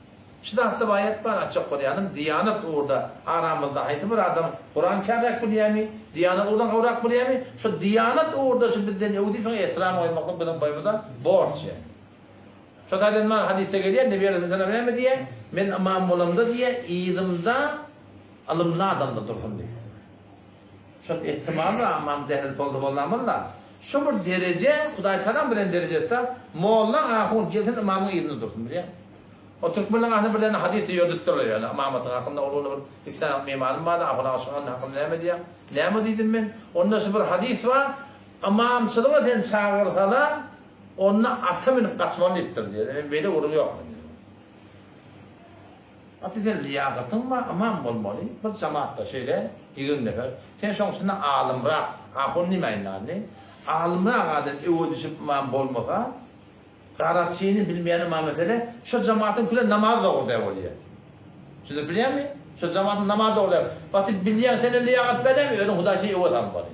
Şu zatda baýat bar, açjak bolýanym, diýanat ugurda aramyzda haýsy bir adam Kuran käräk bilýämi, diýanat ugurdan gowrak bilýämi, şu diýanat ugurda şu bizden öwdi şoňa ehtiram goýmaklyk biziň boýnumyza borç ýa. Şo taýdan maňa hadysda gelýär, Nebi aleýhissalam näme diýýär? Men ymam bolamda diýýär, yzymda ylymly adamlar dursun diýýär. Şol ehtimal bar, ymam dehliz bolsa bolnamyz-da. Şu bir dereje, Hudaý Tagalaň beren derejesi-de, molla, ahun gelsin ymamyň yzynda dursun, bilýäňmi? O türkmenleň arasynda bir däne hadys ýördüpdirler ýöne ymamatyň hakynda, ol günde bir iki sany mymanym bardy, ahun aga şoň hakynda näme diýýäň? Näme diýdim men? Onda şu bir hadys bar, ymamçylyga seni çagyrsalar, onda ata münüp gaçmaly diýipdir diýýär. Men beýle gürrüň ýok mende. Aty sen lyýakatyň bar, ymam bolmaly, bir jamatda şeýle 20 nefer, sen şoň içinde alymrak, ahun diýmäýin indi, alymrak adam öwe düşüp ymam bolmasa, garakçyny bilmeýän ymam mesele, şo jamatyň küle namaz dogry däl bolýar. Düşündirip bilýärmi? Şo jamatyň namaz dogry däl. Baty bilýäň sende lyýakat bar dälmi, özüň Hudaý seni öwe salmaly.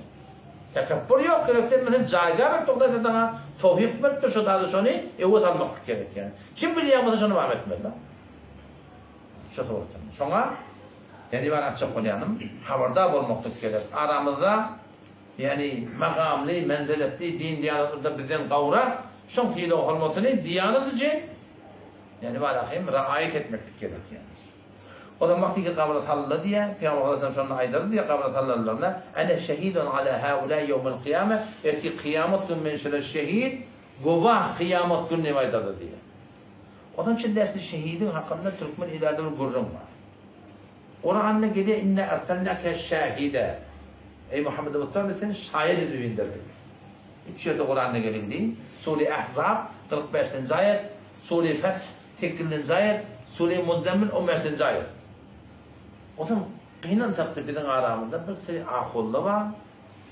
Tekepbur ýok gerek däl, sen jaýga beripdir Hudaý sen saňa towfyk beripdir şo zady şony öwe salmaklyk gerek ýani. Kim bilýän bolsa şony ymam etmeli. Şu suratynda. Şoňa ýani bar aýtjak bolýanym, habardar bolmaklyk gerek. Aramyzda ýani magamly, menzeletli din diýanatlarda bizden gowrak, şoň sylag-hormatyny diýanat üçin ýani bar ahym raýat etmeklik gerek ýani. O zaman wagty ki gabra salyndy diýýär, Pygamber sallallahu aleyhi ve sellem şonda aýdardy diýýär gabra salynanlaryna, Ene şehidun ala haulâi ýewmel kyýame, ertir kyýamat güni men şulara şehit, gowah kyýamat güni diýip aýdardy diýýär. Onsoň şu nebsi şehidiň hakynda türkmen ilerde bir gürrüň bar. Kuranda gelýär inna erselnake şahide. Eý Muhammed Mustafa biz seni şaýat edip inderdik. Üç ýerde Kuranda gelindi. Sure Ahzab 45-nji aýat, Sure Feth 8-nji aýat, Sure Muzzemmil 15-nji aýat. Onsoň. Gynansakda biziň aramyzda bir seri ahulla bar,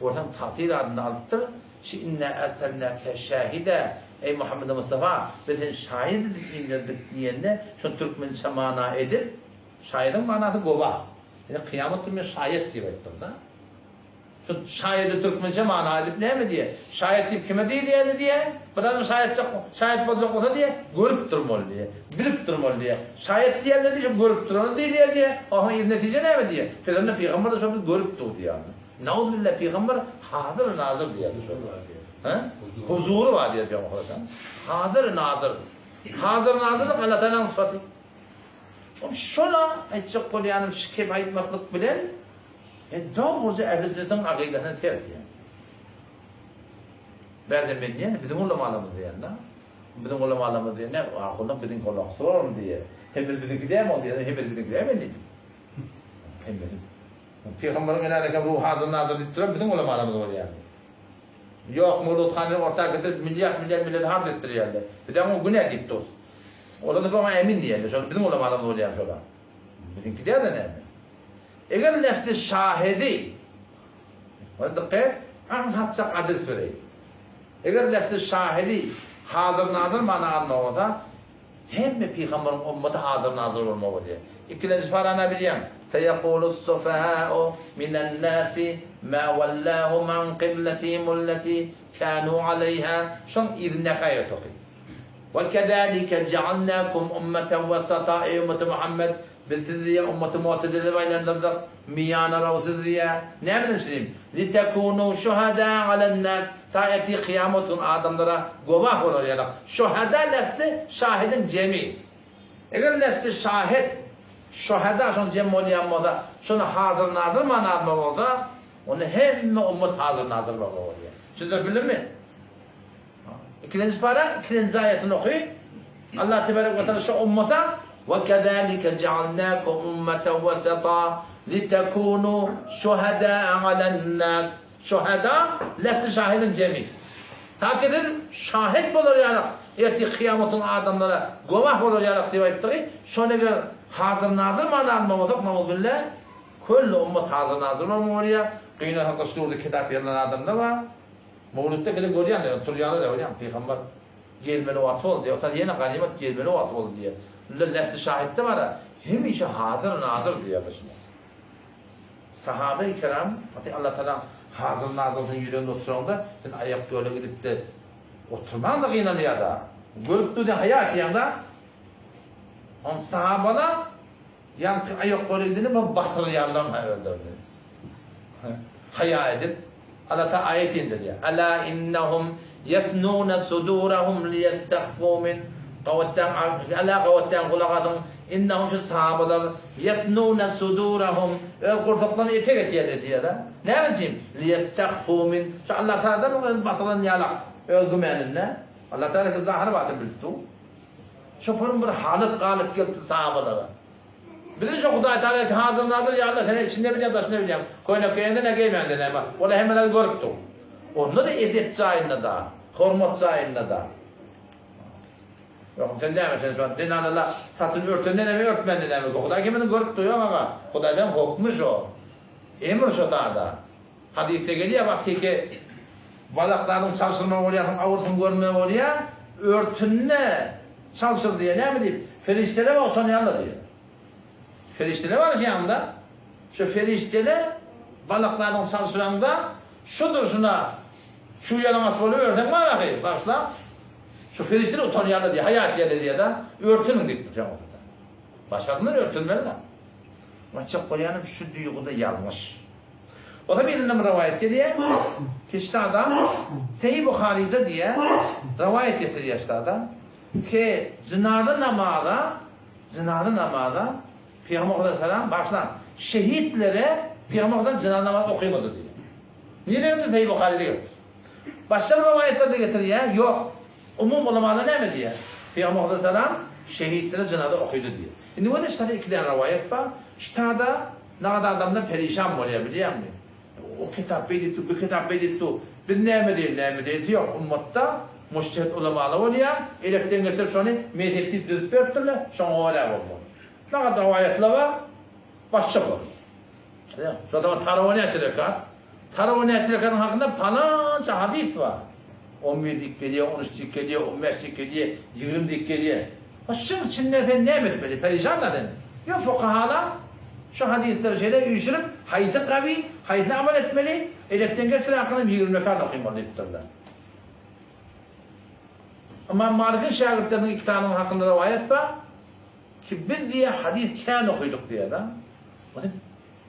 görseň tagsyr adyny alypdyr, şi inna erselnake şahida, eý Muhammedi Mustafa, biz seni şaýat edip inderdik diýende, şony türkmençe mana edip, şaýadyň manasy gowa, ýöne kyýamat güni men şaýat diýip aýtdyr-da. Şu şaýady türkmençe mana edip näme diýýär? Şaýat diýip kime diýilýäni diýýär? Bir adam şaýatjak, şaýat boljak bolsa diýýär, görüp durmaly diýýär, bilip durmaly diýýär. Şaýat diýenler diýýär, görüp durany diýilýär diýýär. Onuň yzy netije näme diýýär? Pygamber pygamber-de şo biz görüp dur diýýär. Nauzubilla pygamber hazyr nazyr diýýär şo. Hä? Huzury bar diýýär pygamber sallallahu Hazyr nazyr. Hazyr nazyrlyk Allah Taalaň sypaty. Şola aýtjak bolýanym şu kep aýtmaklyk bilen Men dogruja ähli sünnetiň akydasyna ters diýýän. Bärde men diýýän, biziň ulamalarymyz diýýän-de. Biziň ulamalarymyz diýende, ahunlar biziňki olar soraryn diýýär. Hemmesi biziňki dälmi ol diýýär, hemmesi biziňki däl men diýdim. Hemmesi. Pygamberiň elä eken ruhy hazyr nazyr diýip duran biziň ulamalarymyz bolýar. Ýok, Mawlud hany orta getirip milliard milliard milleti harç etdirýärler. Bizem o günä diýip durus. Olar-da oňa ämin diýýärler. Şol biziň ulamalarymyz bolýar şolar. Biziňki däl-de näme? Eger lefzi şahidi, Ol dykgat, aň satjak adres bereýin. Eger lefzi şahidi hazyr-nazyr mana almak bolsa, hemme pygamberiň ummaty hazyr-nazyr bolmaly bolýar. Ikilenji parany bilýäň, Seýekulus-sufaha'u minen-nasi ma wallahum an qiblatihim-ullati kanu aleýha, şoň yzyndaky aýaty oky. Ve kezalike jealnakum ummeten wesata, eý ummeti Muhammed, biz sizi diýýär ummeti mu'tedil edip aýlandyrdyk, miýanaraw siz diýýär. Nämeden üçin? Litekunu şuhada alen-nas, ta ertir kyýamat gün adamlara gowah bolar ýaly. Şuhada lefzi şahidiň jemi. Eger lefzi şahid, şuhada şoň jem bolýan bolsa, şony hazyr-nazyr mana almak bolsa, onda hemme ummat hazyr-nazyr bolmaly bolýar. Düşündirip bildimmi? Ikilenji para, ikilenji aýatyny oky. Allah tebarek we taala şu ummata we kezalike jealnakum ummeten wesata litekunu şuhada alen nas. Şuhada lefzi şahidiň jemi. Ta ki siz şahit bolar ýalyk, ertir kyýamatyň adamlara gowah bolar ýalyk diýip aýtdygy, şony eger hazyr-nazyr mana almak bolsak, nauzbillah, külli ummat hazyr-nazyr bolmaly bolýar. Gynansak-da şu döwürde kitap ýazylan adamlar bar. Mowlutda gelip görýän diýýär, turýarlar diýýär, görýäňmi, pygamber gelmeli wagty boldy diýýär, ota ýene ganymat gelmeli wagty boldy diýýär. Indi lefzi şahitde bar-a, hemişe hazyr, nazyr diýýärler şuna. Sahabe-i kiram, ata Allah Tagalaň hazyr, nazyryny ýüreginde oturanda, sen aýak ýola gidip-de oturmaň-da gynanýar-da. Görüp dur diýen haýa etýäň-de. Oň sahabalar Ýaňky aýaklary gideni bir batyrylýanlaryň ha özlerini. Haýa edip, Allah Taala aýat indirýär. Ala innahum yasnuna sudurahum liyastahfu min gawatdan ala gawatdan gulak asyň. Innahum şu sahabalar yasnuna sudurahum öz gursaklaryny etek etýärler diýýär. Näme üçin? Liyastahfu min şu Allah Taaladan öz basyran ýalak öz gümäninde. Allah Taala ki zahyr batyn bilip dur. Şoparyň bir halat galyp gelipdi sahabalara. Biziň şo Hudaý Tagala ki hazyr nazyr ýa Allah sen içinde bilýäň daşynda bilýäň. Köýnek geýende ne geýmäňde näme. Ola hemme zady görüp dur. Onda-da edep jaýynda-da, hormat jaýynda-da. Ýok sen näme sen şo zenanalar saçyny örtende näme örtmände näme. Hudaý hemmesini görüp dur ýok aga. Hudaýdan hokmy şo. Emr şo dada. Hadysda gelýär wagt teke balaklaryň çalşyrma bolýar soň awursyny görme bolýar örtünde çalşyr diýýär näme diýip perişdeler bar utanýarlar diýýär perişdeler bar ýanynda şu perişdeler balaklaryň çalşyranda şu durşuna şu ýalaňaç bolup örseň bar ahy bagyşla şu perişdeler utanýarlar diýýär haýa etýärler diýýär-de örtüniň diýipdir pygamber başaryndan örtünmeli-de Aýtjak bolýanym şu duýguda ýalňyş. Oza birinden bir rowaýat gelýär. Keşde adam Seýi Buharyda diýýär, rowaýat getirýär şda adam. Ke jynaza namaza, jynaza namaza Pygamber aleyhisselam bagyşlaň, şehitlere Pygamber aleyhisselam jynaza namaz okymady diýýär. Nirede gelipdir? Seýi Buharyda gelipdir. Başga bir rowaýatlarda getirýär, ýok. Umum ulamalar näme diýýär? Pygamber aleyhisselam şehitlere jynaza okydy diýýär. Indi weli ştada iki däne rowaýat bar. Ştada Nagada adamlar perişan bolýar bilýäňmi? O kitap beý diýip dur, bu kitap beý diýip dur. Biz näme diýeli, näme diýesi ýok. Ummatda mujtehit ulamalar bolýar, elekden geçirip şony mezhep diýip düzüp beripdirler, şoňa görä bolmaly. Nagada rowaýatlar bar, başga bolýar. Şo zaman tarawa näçe rekat? Tarawa näçe rekatyň hakynda palança hadys bar. 11 diýip gelýär, 13 diýip gelýär, 15 diýip gelýär, 20 diýip gelýär. Ha şuň içinde sen näme etmeli? Perişan-da sen. Ýok fukahalar şu hadyslary şeýle üýşürip, haýsy gawy, haýsyny amal etmeli, elekden geçir hakynda 20 rekat okymaly diýipdirler. Ymam Malikiň şägirtleriniň iki sanynyň hakynda rowaýat bar. Ki biz diýýär hadys kän okydyk diýýär-de. Ony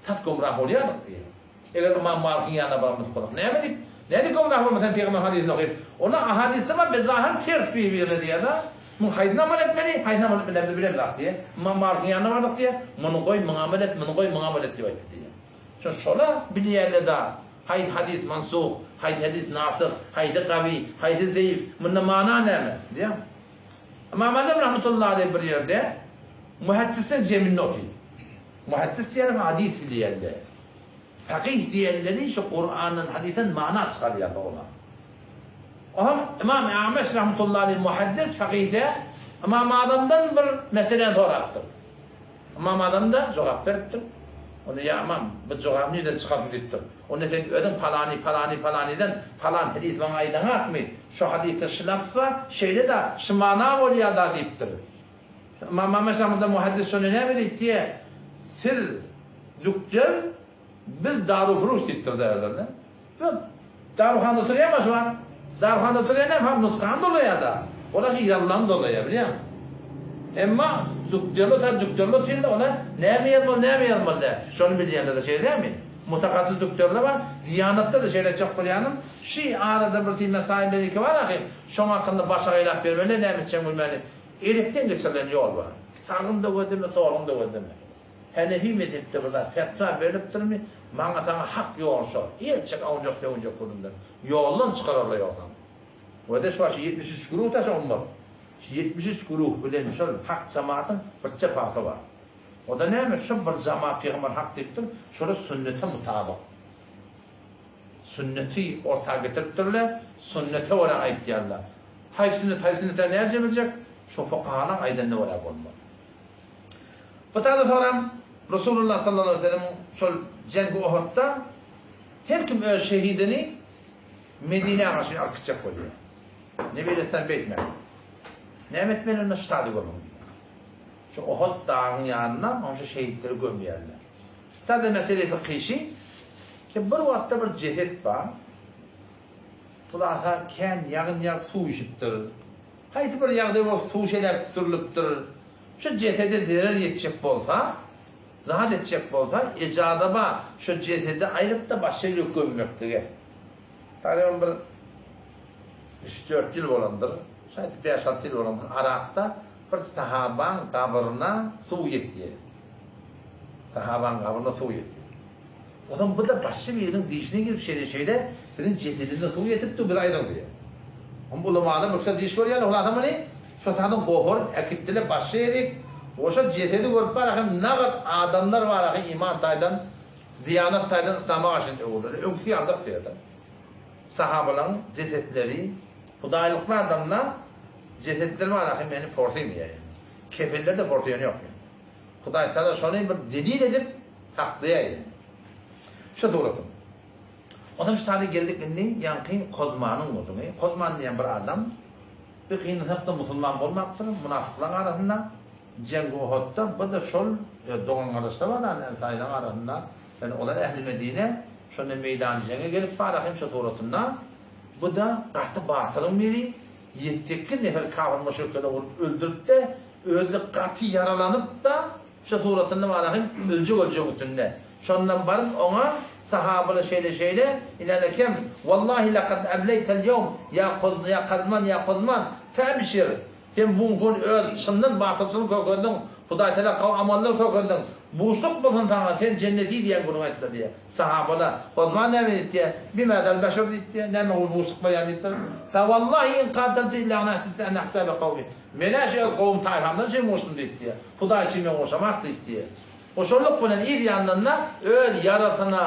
tas gümrah bolýardyk diýýär. Eger Ymam Malikiň ýanyna baran bolsak, näme diýip, nädip gümrah bolma sen pygamber hadysyny okyp. Onda ahadysda bar bezahyr ters bir-birine diýýär-de. Muň haýsyny amal etmeli, haýsyny amal etmeli biz bilemzok diýýär. Ymam Malikiň ýanyna bardyk diýýär. Muny goý, muňa amal et, muny goý, muňa amal et diýip aýtdy diýýär. Şo şola bilýärler-da, haýsy hadys mansuh, haýsy hadys nasyh, haýsy gawy, haýsy zeýif, munda mana näme? Diýýär. Ymam Azam rahmetullahi aleýh bir ýerde muhaddisler jeminde otyr. Muhaddis diýenim hadys bilýänler. Fakyh diýenleri şu Kurandan, hadysdan mana çykarýarlar olar. Oňam Ymam Ameş rahmetullahi aleýh muhaddis fakyhde Ymam Azamdan bir meseläni sorapdyr. Ymam Azam-da jogap beripdir. Onda ýa ymam, bu jogaby nireden çykardyň diýipdir. Onda sen özüň palany, palany, palanydan palan hadys maňa aýdaňakmy? Şo hadysda şu laps bar, şeýle-da, şu mana bolýa-da diýipdir. Ymam Ameş rahmetullah muhaddis şonda näme diýipdi? Siz dükder, biz darufuruş diýipdir-de özlerine. Ýok. Daruhanda oturýarmy şu wagt? Daruhanda oturýan näme? Ha nusgany dolaýar-da. Olar ýazylany dolaýar, bilýäňmi? Emma dükderli otar, dükderli otyrlar, olar näme ýazmaly, näme ýazmaly däl. Şony bilýänler-de şeýle dälmi? Mutahassys dükderler bar. Diýanatda-da şeýle aýtjak bolýanym, şi arada bir si mesailleriki bar ahy, şoň hakynda başagaýlap bermeli, näme etjegiňi bilmäni. Elekden geçirilen ýol bar. Sagyňda gözleme, soluňda gözleme. Henefi mezhepde bir zat fetwa berlipdirmi, maňa saňa hak ýol şol. Elçek awunjak-sögünjek gürrüňler. Ýoldan çykararlar ýogsam. We-de şu wagt şu 73 güruh-da şu ummat. Şu 73 güruh bilen şol hak jamatyň birje parhy bar. O-da näme, şu bir jamat pygamber hak diýipdir, şolar sünnete mutabyk. Sünneti orta getiripdirler, sünnete görä aýtýarlar. Haý sünnet, haý sünnete näce biljek? Şu fukahalaň aýdanyna görä bolmaly. Bu taýda soňram Resulullah sallallahu aleýhi we sellemiň şol Jengi Uhudda her kim öz şehidini Medinä garşy alyp gitjek bolýar. Nebi aleýhissalam beýtmäň. Näme etmeli onda şu taýda gömüň diýýär. Şu Uhud dagyň ýanynda onça şehitleri gömýärler. Bu taýda mesele fykhy şi ki bir wagtda bir jeset bar. Hulasa kän ýagyn ýagyp suw içipdir. Haýsy bir ýagdaý bolsa suw şeläp durlupdyr. Şu jesede zerer ýetjek bolsa, zat etjek bolsa, ejaza bar, şu jesedi aýryp-da başga ýere gömmeklige. Taryban bir üç-dört ýyl bolandyr, şaýt bäş-alty ýyl bolandyr, Arakda bir sahabaň gabryna suw ýetýär. Sahabaň gabryna suw ýetýär. Onsoň bu-da başga biriniň dişine girip şeýle-şeýle biziň jesedimize suw ýetipdi, bizi aýryň diýýär. Oňa ulamalar bir kişä diş görýärler, hulasa muny şo taýdan goparyp äkitdiler başga ýerik. Oşa jesedi görüp bar hem nagat adamlar bar ahy iman taýdan, diýanat taýdan yslama garşy öwrüler. Öňküsi ýaljak diýýärler. Sahabalaryň jesetleri, hudaýlykly adamlar jesetleri bar ahy meni porsymýar. Kefenler-de porsaýan ýok. Hudaý Tagala şony bir delil edip saklaýar ýene. Şu suratyň. Ondan şu taýda geldik indi ýaňky Kozmanyň gürrüňi. Kozman diýen bir adam bir gynansak-da musulman bolmapdyr, munafyklaryň arasynda Jeňgi Uhudda bu-da şol dogan-gardaşlar bar da ensarylaryň arasynda, ýöne olar ähli Medine şonda meýdan jeňe gelip bar hem şu suratynda bu-da gaty batyryň biri Ýedi-sekiz nefer kafir müşrikleri urup öldürip-de, özi gaty ýaralanyp-da, şu suratynda bar ahym, öljek-öljegiň üstünde. Şondan baryp oňa sahabalar şeýle-şeýle, Ine kem, Wallahi lekad ebleýtel ýewm, ýa ýa Kazman, ýa Kozman, feebşir! Sen bu gün öz çyndan batyrçylyk kökezdiň, Hudaýtagala gowy amallar kökezdiň. Buşluk bolsun saňa, sen jenneti diýen gürrüň aýtdylar diýýär. Sahabalar, Kozman näme diýipdir? Bimädal beşer diýipdir. Näme ol buşluk berýän diýipdir. Fe wallahi in kataltu illa an ahsise an ahsabe kawmi. Men-ä şu öz kowum taýpamdan üçin urşdum diýipdir. Hudaý üçin men urşamak diýipdir. Oşonluk bilen yz ýanynda öz ýarasyna,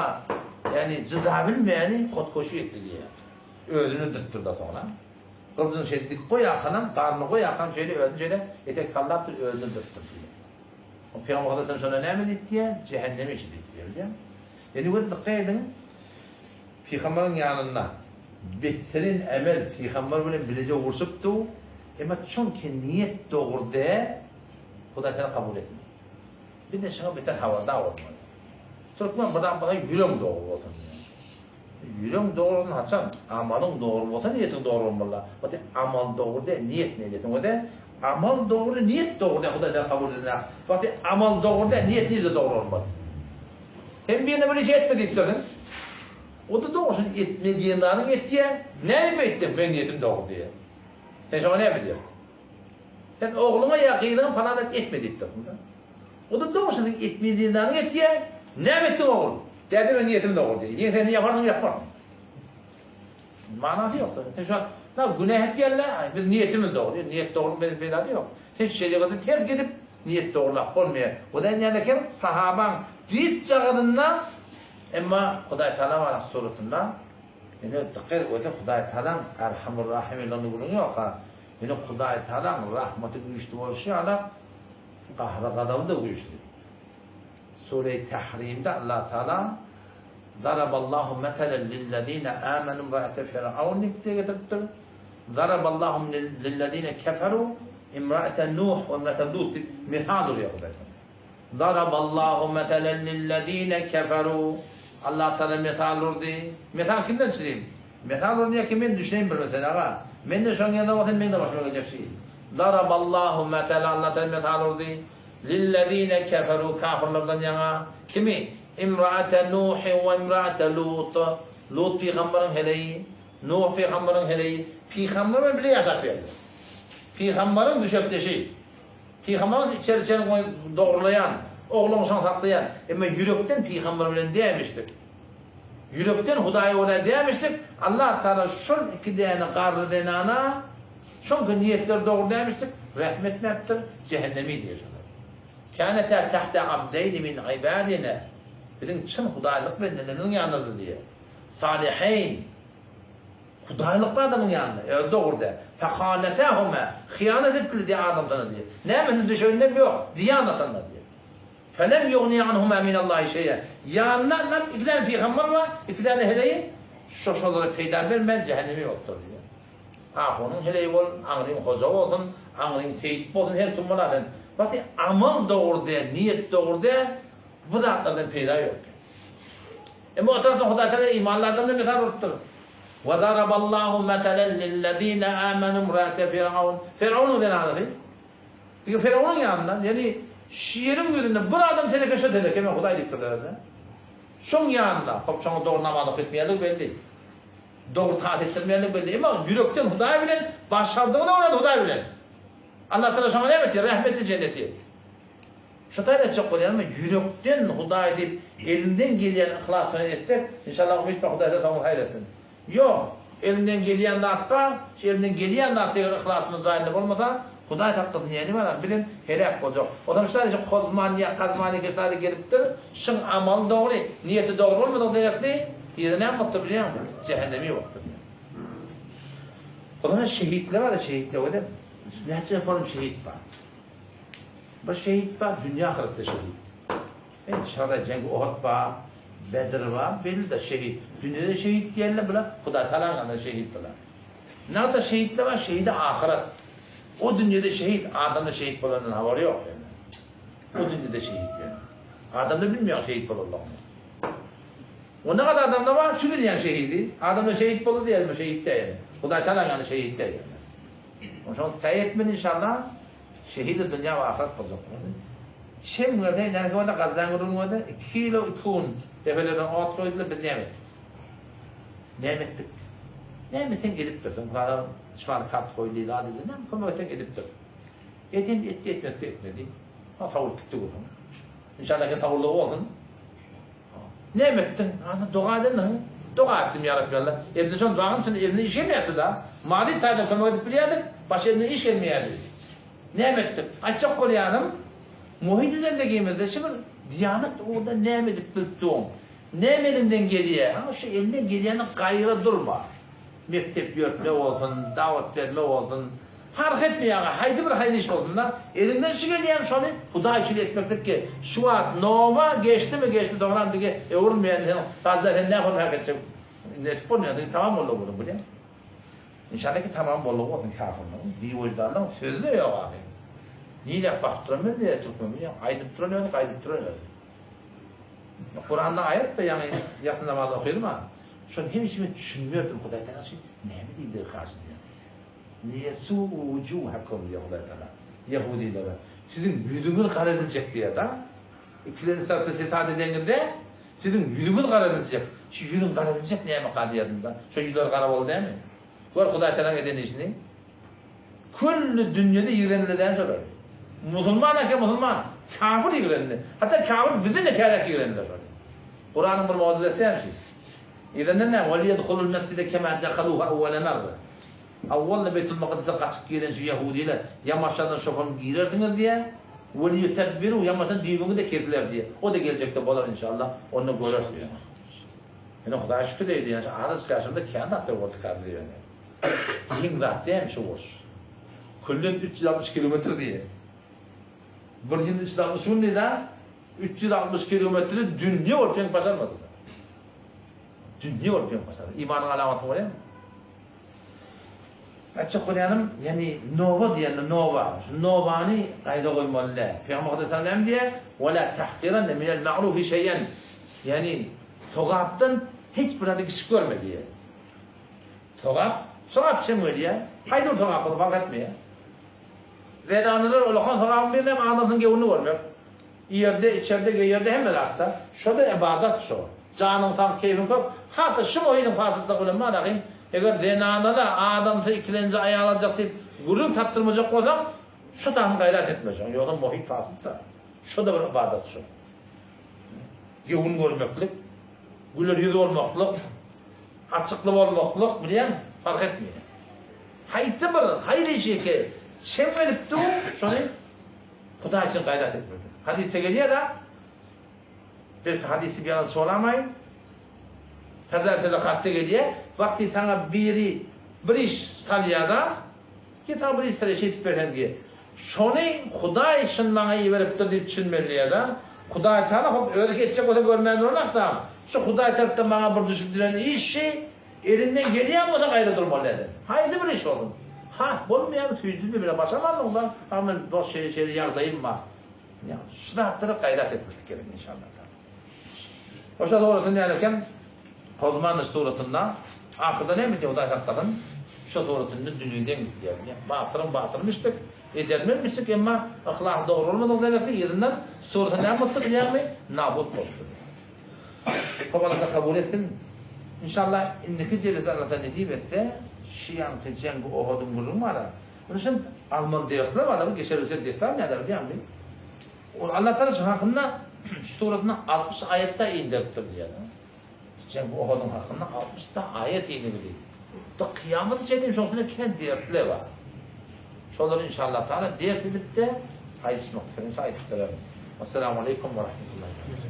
ýagny jydabilmäni hotkoşi etdi diýýär. Özüni öldüripdir-de soňra. Gylyjyny şeýle dik goýarkanam, garnyny goýarkanam şeýle özüni şeýle etek sallapdyr, özüni öldüripdir diýýär. Pygamber sallallahu aleyhi ve sellem şonda näme diýipdir? Jähenneme işi diýipdir, bilýäňmi? Indi göz dykgat ediň, Pygamberiň ýanynda betterin emel pygamber bilen bileje urşupdy, emma çünki niýet dogry däl, Hudaý seni kabul etmedi. Biz-de şuňa beter habardar bolmaly. Türkmen bir zat bolsa ýüregiň dogry bolsun diýýär. Ýüregiň dogry bolsun haçan? Amalyň dogry bolsa niýetiň dogry bolmaly. Oti amal dogry däl, niýet nädýär? Öňe-de amal dogry, niýet dogry däl, Hudaý seni kabul edene. Wagty amal dogry däl, niýet nirede dogry bolmaly? Sen birine bir iş etme diýipdirsiň. O-da dogry, şuny etme diýen zadyňy etýär. Nädip beýtdiň? Meň niýetim dogry diýýär. Sen şoňa näme diýersiň? Sen ogluňa ýa gyzyňa palan zat etme diýipdirsiň-de. O-da dogry, şuny etme diýen zadyňy etýär. Näme etdiň ogul? Däde meň niýetim dogry diýýär. Ýeňsesini ýaparsyň, ýapmarsyň. Manasy ýok. Sen şu wagt günä etýärler, biz niýetimiz dogry. Niýet dogrynyň bize peýdasy ýok. Sen şerigaty terk edip, niýet dogrulap bolmaýar. Hudaý näme eken? Sahabaň düýpjagazynda, emma Hudaý Tagala barada suratynda, ine dykgat et, özi Hudaý Tagalaň Erhamur Rahimligini gürrüň ýok-ha. Ine Hudaý Tagalaň rahmaty güýçli bolşy ýaly, gahry-gazaby-da güýçli. Sure-i Tahrimde Allah Tagala Daraballahu meselen lillezine amenu imraete Firaun diýip diýe getiripdir. Daraballahu lillezine keferu imraete Nuh we imraete Lut diýip mysal urýar Hudaý Tagala. Daraballahu meselen lillezine keferu Allah Tagala mysal urdy. Mysal kimden çyzayym? Mysal urdy ki men düşüneýin bir meselä aga. Men de şoň ýerinde bolsam meň de başyma geljek şi. Daraballahu meselen Allah Tagala mysal urdy. Lillezine keferu kafyrlardan ýaňa, kimi? Imraate Nuhin we imraate Lut, Lut pygambaryň heleýi, Nuh pygambaryň heleýi, pygamber bilen bile ýaşap geldi. Pygambaryň düşekdeşi. Pygambaryň içeri içeri dogrulaýan, ogluny şoň saklaýan. Emma ýürekden pygamber bilen dämişdik. Ýürekden Hudaýa görä dämişdik. Allah Taala şol iki däne garry zenana Şoňky niýetleri dogry dälmişdik, rehm etmäpdir, jähennemi diýýär şolar. Känetâ tahte abdeýni min ibadina, biziň çyn hudaýlyk bendelerimiziň ýanyndadyr diýýär. Saliheýn, hudaýlykly adamyň ýanynda, özi dogry däl. Fehanetâhumâ, hyýanat etdiler diýýär adamsyna diýýär. Nämesini düşegindem ýok, zyýan atanlar diýýär. Felem ýugniýa anhuma minallahi şeý'a. Ýanynda nam iki däne pygamber bar, iki däne heleýi, şo şolara peýda bermän jähennemi bolupdyr diýýär. Ahunyň heleýi bol, aňryň hoja bolsun, aňryň seýit bolsun, her kim bolar sen. Wagty amal dogry däl, niýet dogry däl, bu zatlardan peýda ýok. Emma o tarapdan Hudaý Tagala imanly adamdan mysal urupdyr. Wa daraballahu meselen lillezine amenu imra'ate Firaun. Firawnyň zenanasy. Diňe Firawnyň ýanynda, ýagny şu ýeriň ýüzünde bir adam teleke şo teleke men Hudaý diýipdirler özüne. Şoň ýanynda, hop şoňa dogry namaz okatmaýandygy belli. Dogry taat etdirmeýänligi belli. Emma ýürekden Hudaý bilen başardygyna görä-de Hudaý bilen. Allah Tagala şoňa näme etdi? Rehmetli jenneti etdi. Şu taýda aýtjak bolýanym, ýürekden Hudaý diýip elinden gelýän yhlas bilen etsek, inşallah umyt bar Hudaý soňuny haýyr etsin. Ýok, elinden gelýän zat bar, şu elinden gelýän zat eger yhlasymyz jaýynda bolmasa, Hudaý saklasyn ýa nime bar, bizem heläk boljak. Ozal şu taýda şu Kozman ýa Kazman ýa kimsade gelipdir, şyň amaly dogry, niýeti dogry bolmadygy derekli, Yzy näme bolupdyr bilýäňmi? Jähennemi bolupdyr. O zaman şehitler bar, şehitler öde näçe form şehit bar. Bir şehit bar, dünýä ahyretde şehit. Men şada jeň Uhud bar, Bedr bar, belli de şehit. Dünýede şehit diýenler bular Hudaý Tagalaň şehit bular. Nada şehitler bar, şehidi ahyret. O dünýede şehit, adamda şehit bolandan habary ýok yani. O dünýede şehit yani. Adamda bilmeýär şehit bolanlygyny. O ne kadar adamda bar, şu dünýäň şehidi. Adamda şehit boldy diýelim, şehit däl ýöne. Hudaý Tagala ýany şehit däl ýöne. Onsoň saý etmeli inşallah, şehidi dünýä we ahyret boljak. Çem gelse, näme boldy, Gazzaň gürrüňi boldy, 2 kilo 2 gün depelerden ot goýdular, biz näme etdik? Näme etdik? Näme sen edipdirsiň, Hudaýa şypaly kart goýdy, zat edildi, näme kömek etseň edipdirsiň. Eden etdi, etmese etmedi. Ha sawulyp gitdi gürrüň. Inşallah ki sawullygy bolsun. Näme etdiň? Ana doga edendiň. Doga etdim ýa Rabbi Alla. Elimde şon bagym üçin elimden iş gelmeýärdi da. Maliý taýdan kömek edip bilýärdik, başga elimden iş gelmeýärdi. Näme etdik? Aýtjak bolýanym, muhit zendigimizde şu bir diýanat ugurda näme edip bilipdiň? Näme eliňden gelýär? Ana şu elinden gelýäni gaýra durma. Mekdep ýörtme bolsun, dawat berme bolsun. Parh etmeýäňä, haýsy bir haýyr iş bolsun-da, eliňden şu gelýämi şony Hudaý üçin etmeklik ki, şu wagt nowa geçdimi geçdi soňram dige öwrülmeýän sen fazla sen nähili hak etjek indi etip bolmaýar indi tamam boldy gürrüň bilýäň. Inşallah ki tamam boldugy bolsun kafirligiň, biwyždanlygyň sözi-de ýok ahyry. Niräk bakyp duran men diýýär türkmen bilýäň, aýdyp duran özi gaýdyp duran özi. Kuranda aýat be ýaňy ýatyn namaz okydym a. Şony hemişe men düşünmerdim Hudaý Tagala şu näme diýdigi karşy diýýär. Liýesuu wujuhakum diýýär Hudaý Tagala ýehudilere. Siziň ýüzüňiz gara ediljek diýýär-da. Ikilenji tarapda fesat edeňizde siziň ýüzüňiz gara ediljek. Şu ýüzüň gara ediljek nämeka diýerdim-da. Şo ýüzleri gara boldy dämi? Gör Hudaý Tagalaň eden işini. Külli dünýede ýigrenildi dämi şolar? Musulman eken musulman, kafir ýigrendi. Hatda kafir bizden de käräk ýigrendiler şony. Kuranyň bir mugjyzasy dämi şu? Ýigrenden näme? Weliýedhulul mesjide kema dehaluha awwala merre. Awwalda Beýtul Mukaddese gaçyp giren şu ýahudylar, ýamaşjadan şoham girersiňiz diýýär. Weliýutebbiru, ýamaşdan düýbüňiz-de kesiler diýýär. O-da geljekde bolar inşallah, onda göreris diýýär. Ine Hudaýa şükür eýleýän şu azajyk ýaşymda kän zatlar boldy kazzy ýöne. Giň zat dämi şu uruş. Külden 360 kilometr diýýär. Bir ýyl 360 gün diýdi, 360 kilometri dünýe bolup ýeňip başarmadylar. Dünýe bolup ýeňip başarmadylar. Imanyň alamatyny görýäňmi? Aýtjak bolýanym, ýagny nowa diýende nowa, şu nowany gaýra goýmaly däl. Pygamber aleyhisselam näme diýýär? Ve la tahkiranne minel ma'rufi şeý'en. Ýagny sogapdan hiç bir zady kiçi görme diýýär. Sogap, sogap çem gelýär. Haýsy bir sogap bolsa fark etmeýär. Zenanalar ulakan sogabyň biri näme? Adamsynyň göwnüni görmek. Iýerde, içerde, geýerde hemme zatda. Şo-da ybadat şo. Janyň sag, keýpiň kök. Hat-da şu muhydyň fasydlygy bilen bar ahym. Eger zenanala adamsy ikilenji aýal aljak diýip gürrüň tapdyrmajak bolsaň, şo dagyň gaýrat etmejek. Ýogsam muhyt fasyt-da. Şo-da bir ybadat şo. Göwün görmeklik, güler ýüz bolmaklyk, açykly bolmaklyk bilýäňmi, parh etmeýär. Haýsy bir haýyr işi ki çem gelip dur, şony Hudaý üçin gaýrat etmeli. Hadysda gelýär-de, belki hadysy bir ýalan soramaýyn. Fezail sadakatda gelýär, wagty saňa biri bir iş salýar-da, ki saňa bir iş salýar, şeýdip berseň diýýär. Şony Hudaý şuny maňa iberipdir diýip düşünmeli diýýär-de. Hudaý Tagala hop özi etjek bolsa görmän duranok-da, şu Hudaý tarapdan maňa bir düşüp duran işi Elinden gelýän bolsa gaýra durmaly däldir. Haýsy bir iş bolsun. Has bolmaýan süýjümi bile başarmanlygyňda, a men dost şeýle şeýle ýagdaýym bar. Ýa şu zatlara gaýrat etmeklik gerek inşallah. Oşa suratynda ýaly eken Pozmanyş suratynda ahyrda näme diýýär Hudaý saklasyn şo suratynda dünýeden gitýär. Batyryň batyrmyşdyk, edermenmişdik emma yhlasy dogry bolmadygy sebäpli yzyndan suraty näme bolupdyr bilýäňmi? Nabut bolupdyr. Hop Allah kabul etsin. İnşallah indiki jelese Allah nesip etse şu ýaňky jeňgi Ohudyň gürrüň bar. Muny şun almaly dersler bar, bu geçer öter dersler näder bilýäňmi? Ol Allah Taala şu hakynda şu suratynda 60 aýatda inderipdir diýýär. Jeňgi Ohudyň hakynda 60 ta aýat inildi. Da kyýamat çenli şoň üstünde kän dersler bar. Şolary inşallah Taala ders edip de aýdyşmak isledim, aýdyp bererin. Assalamu aleýkum we rahmetullahi.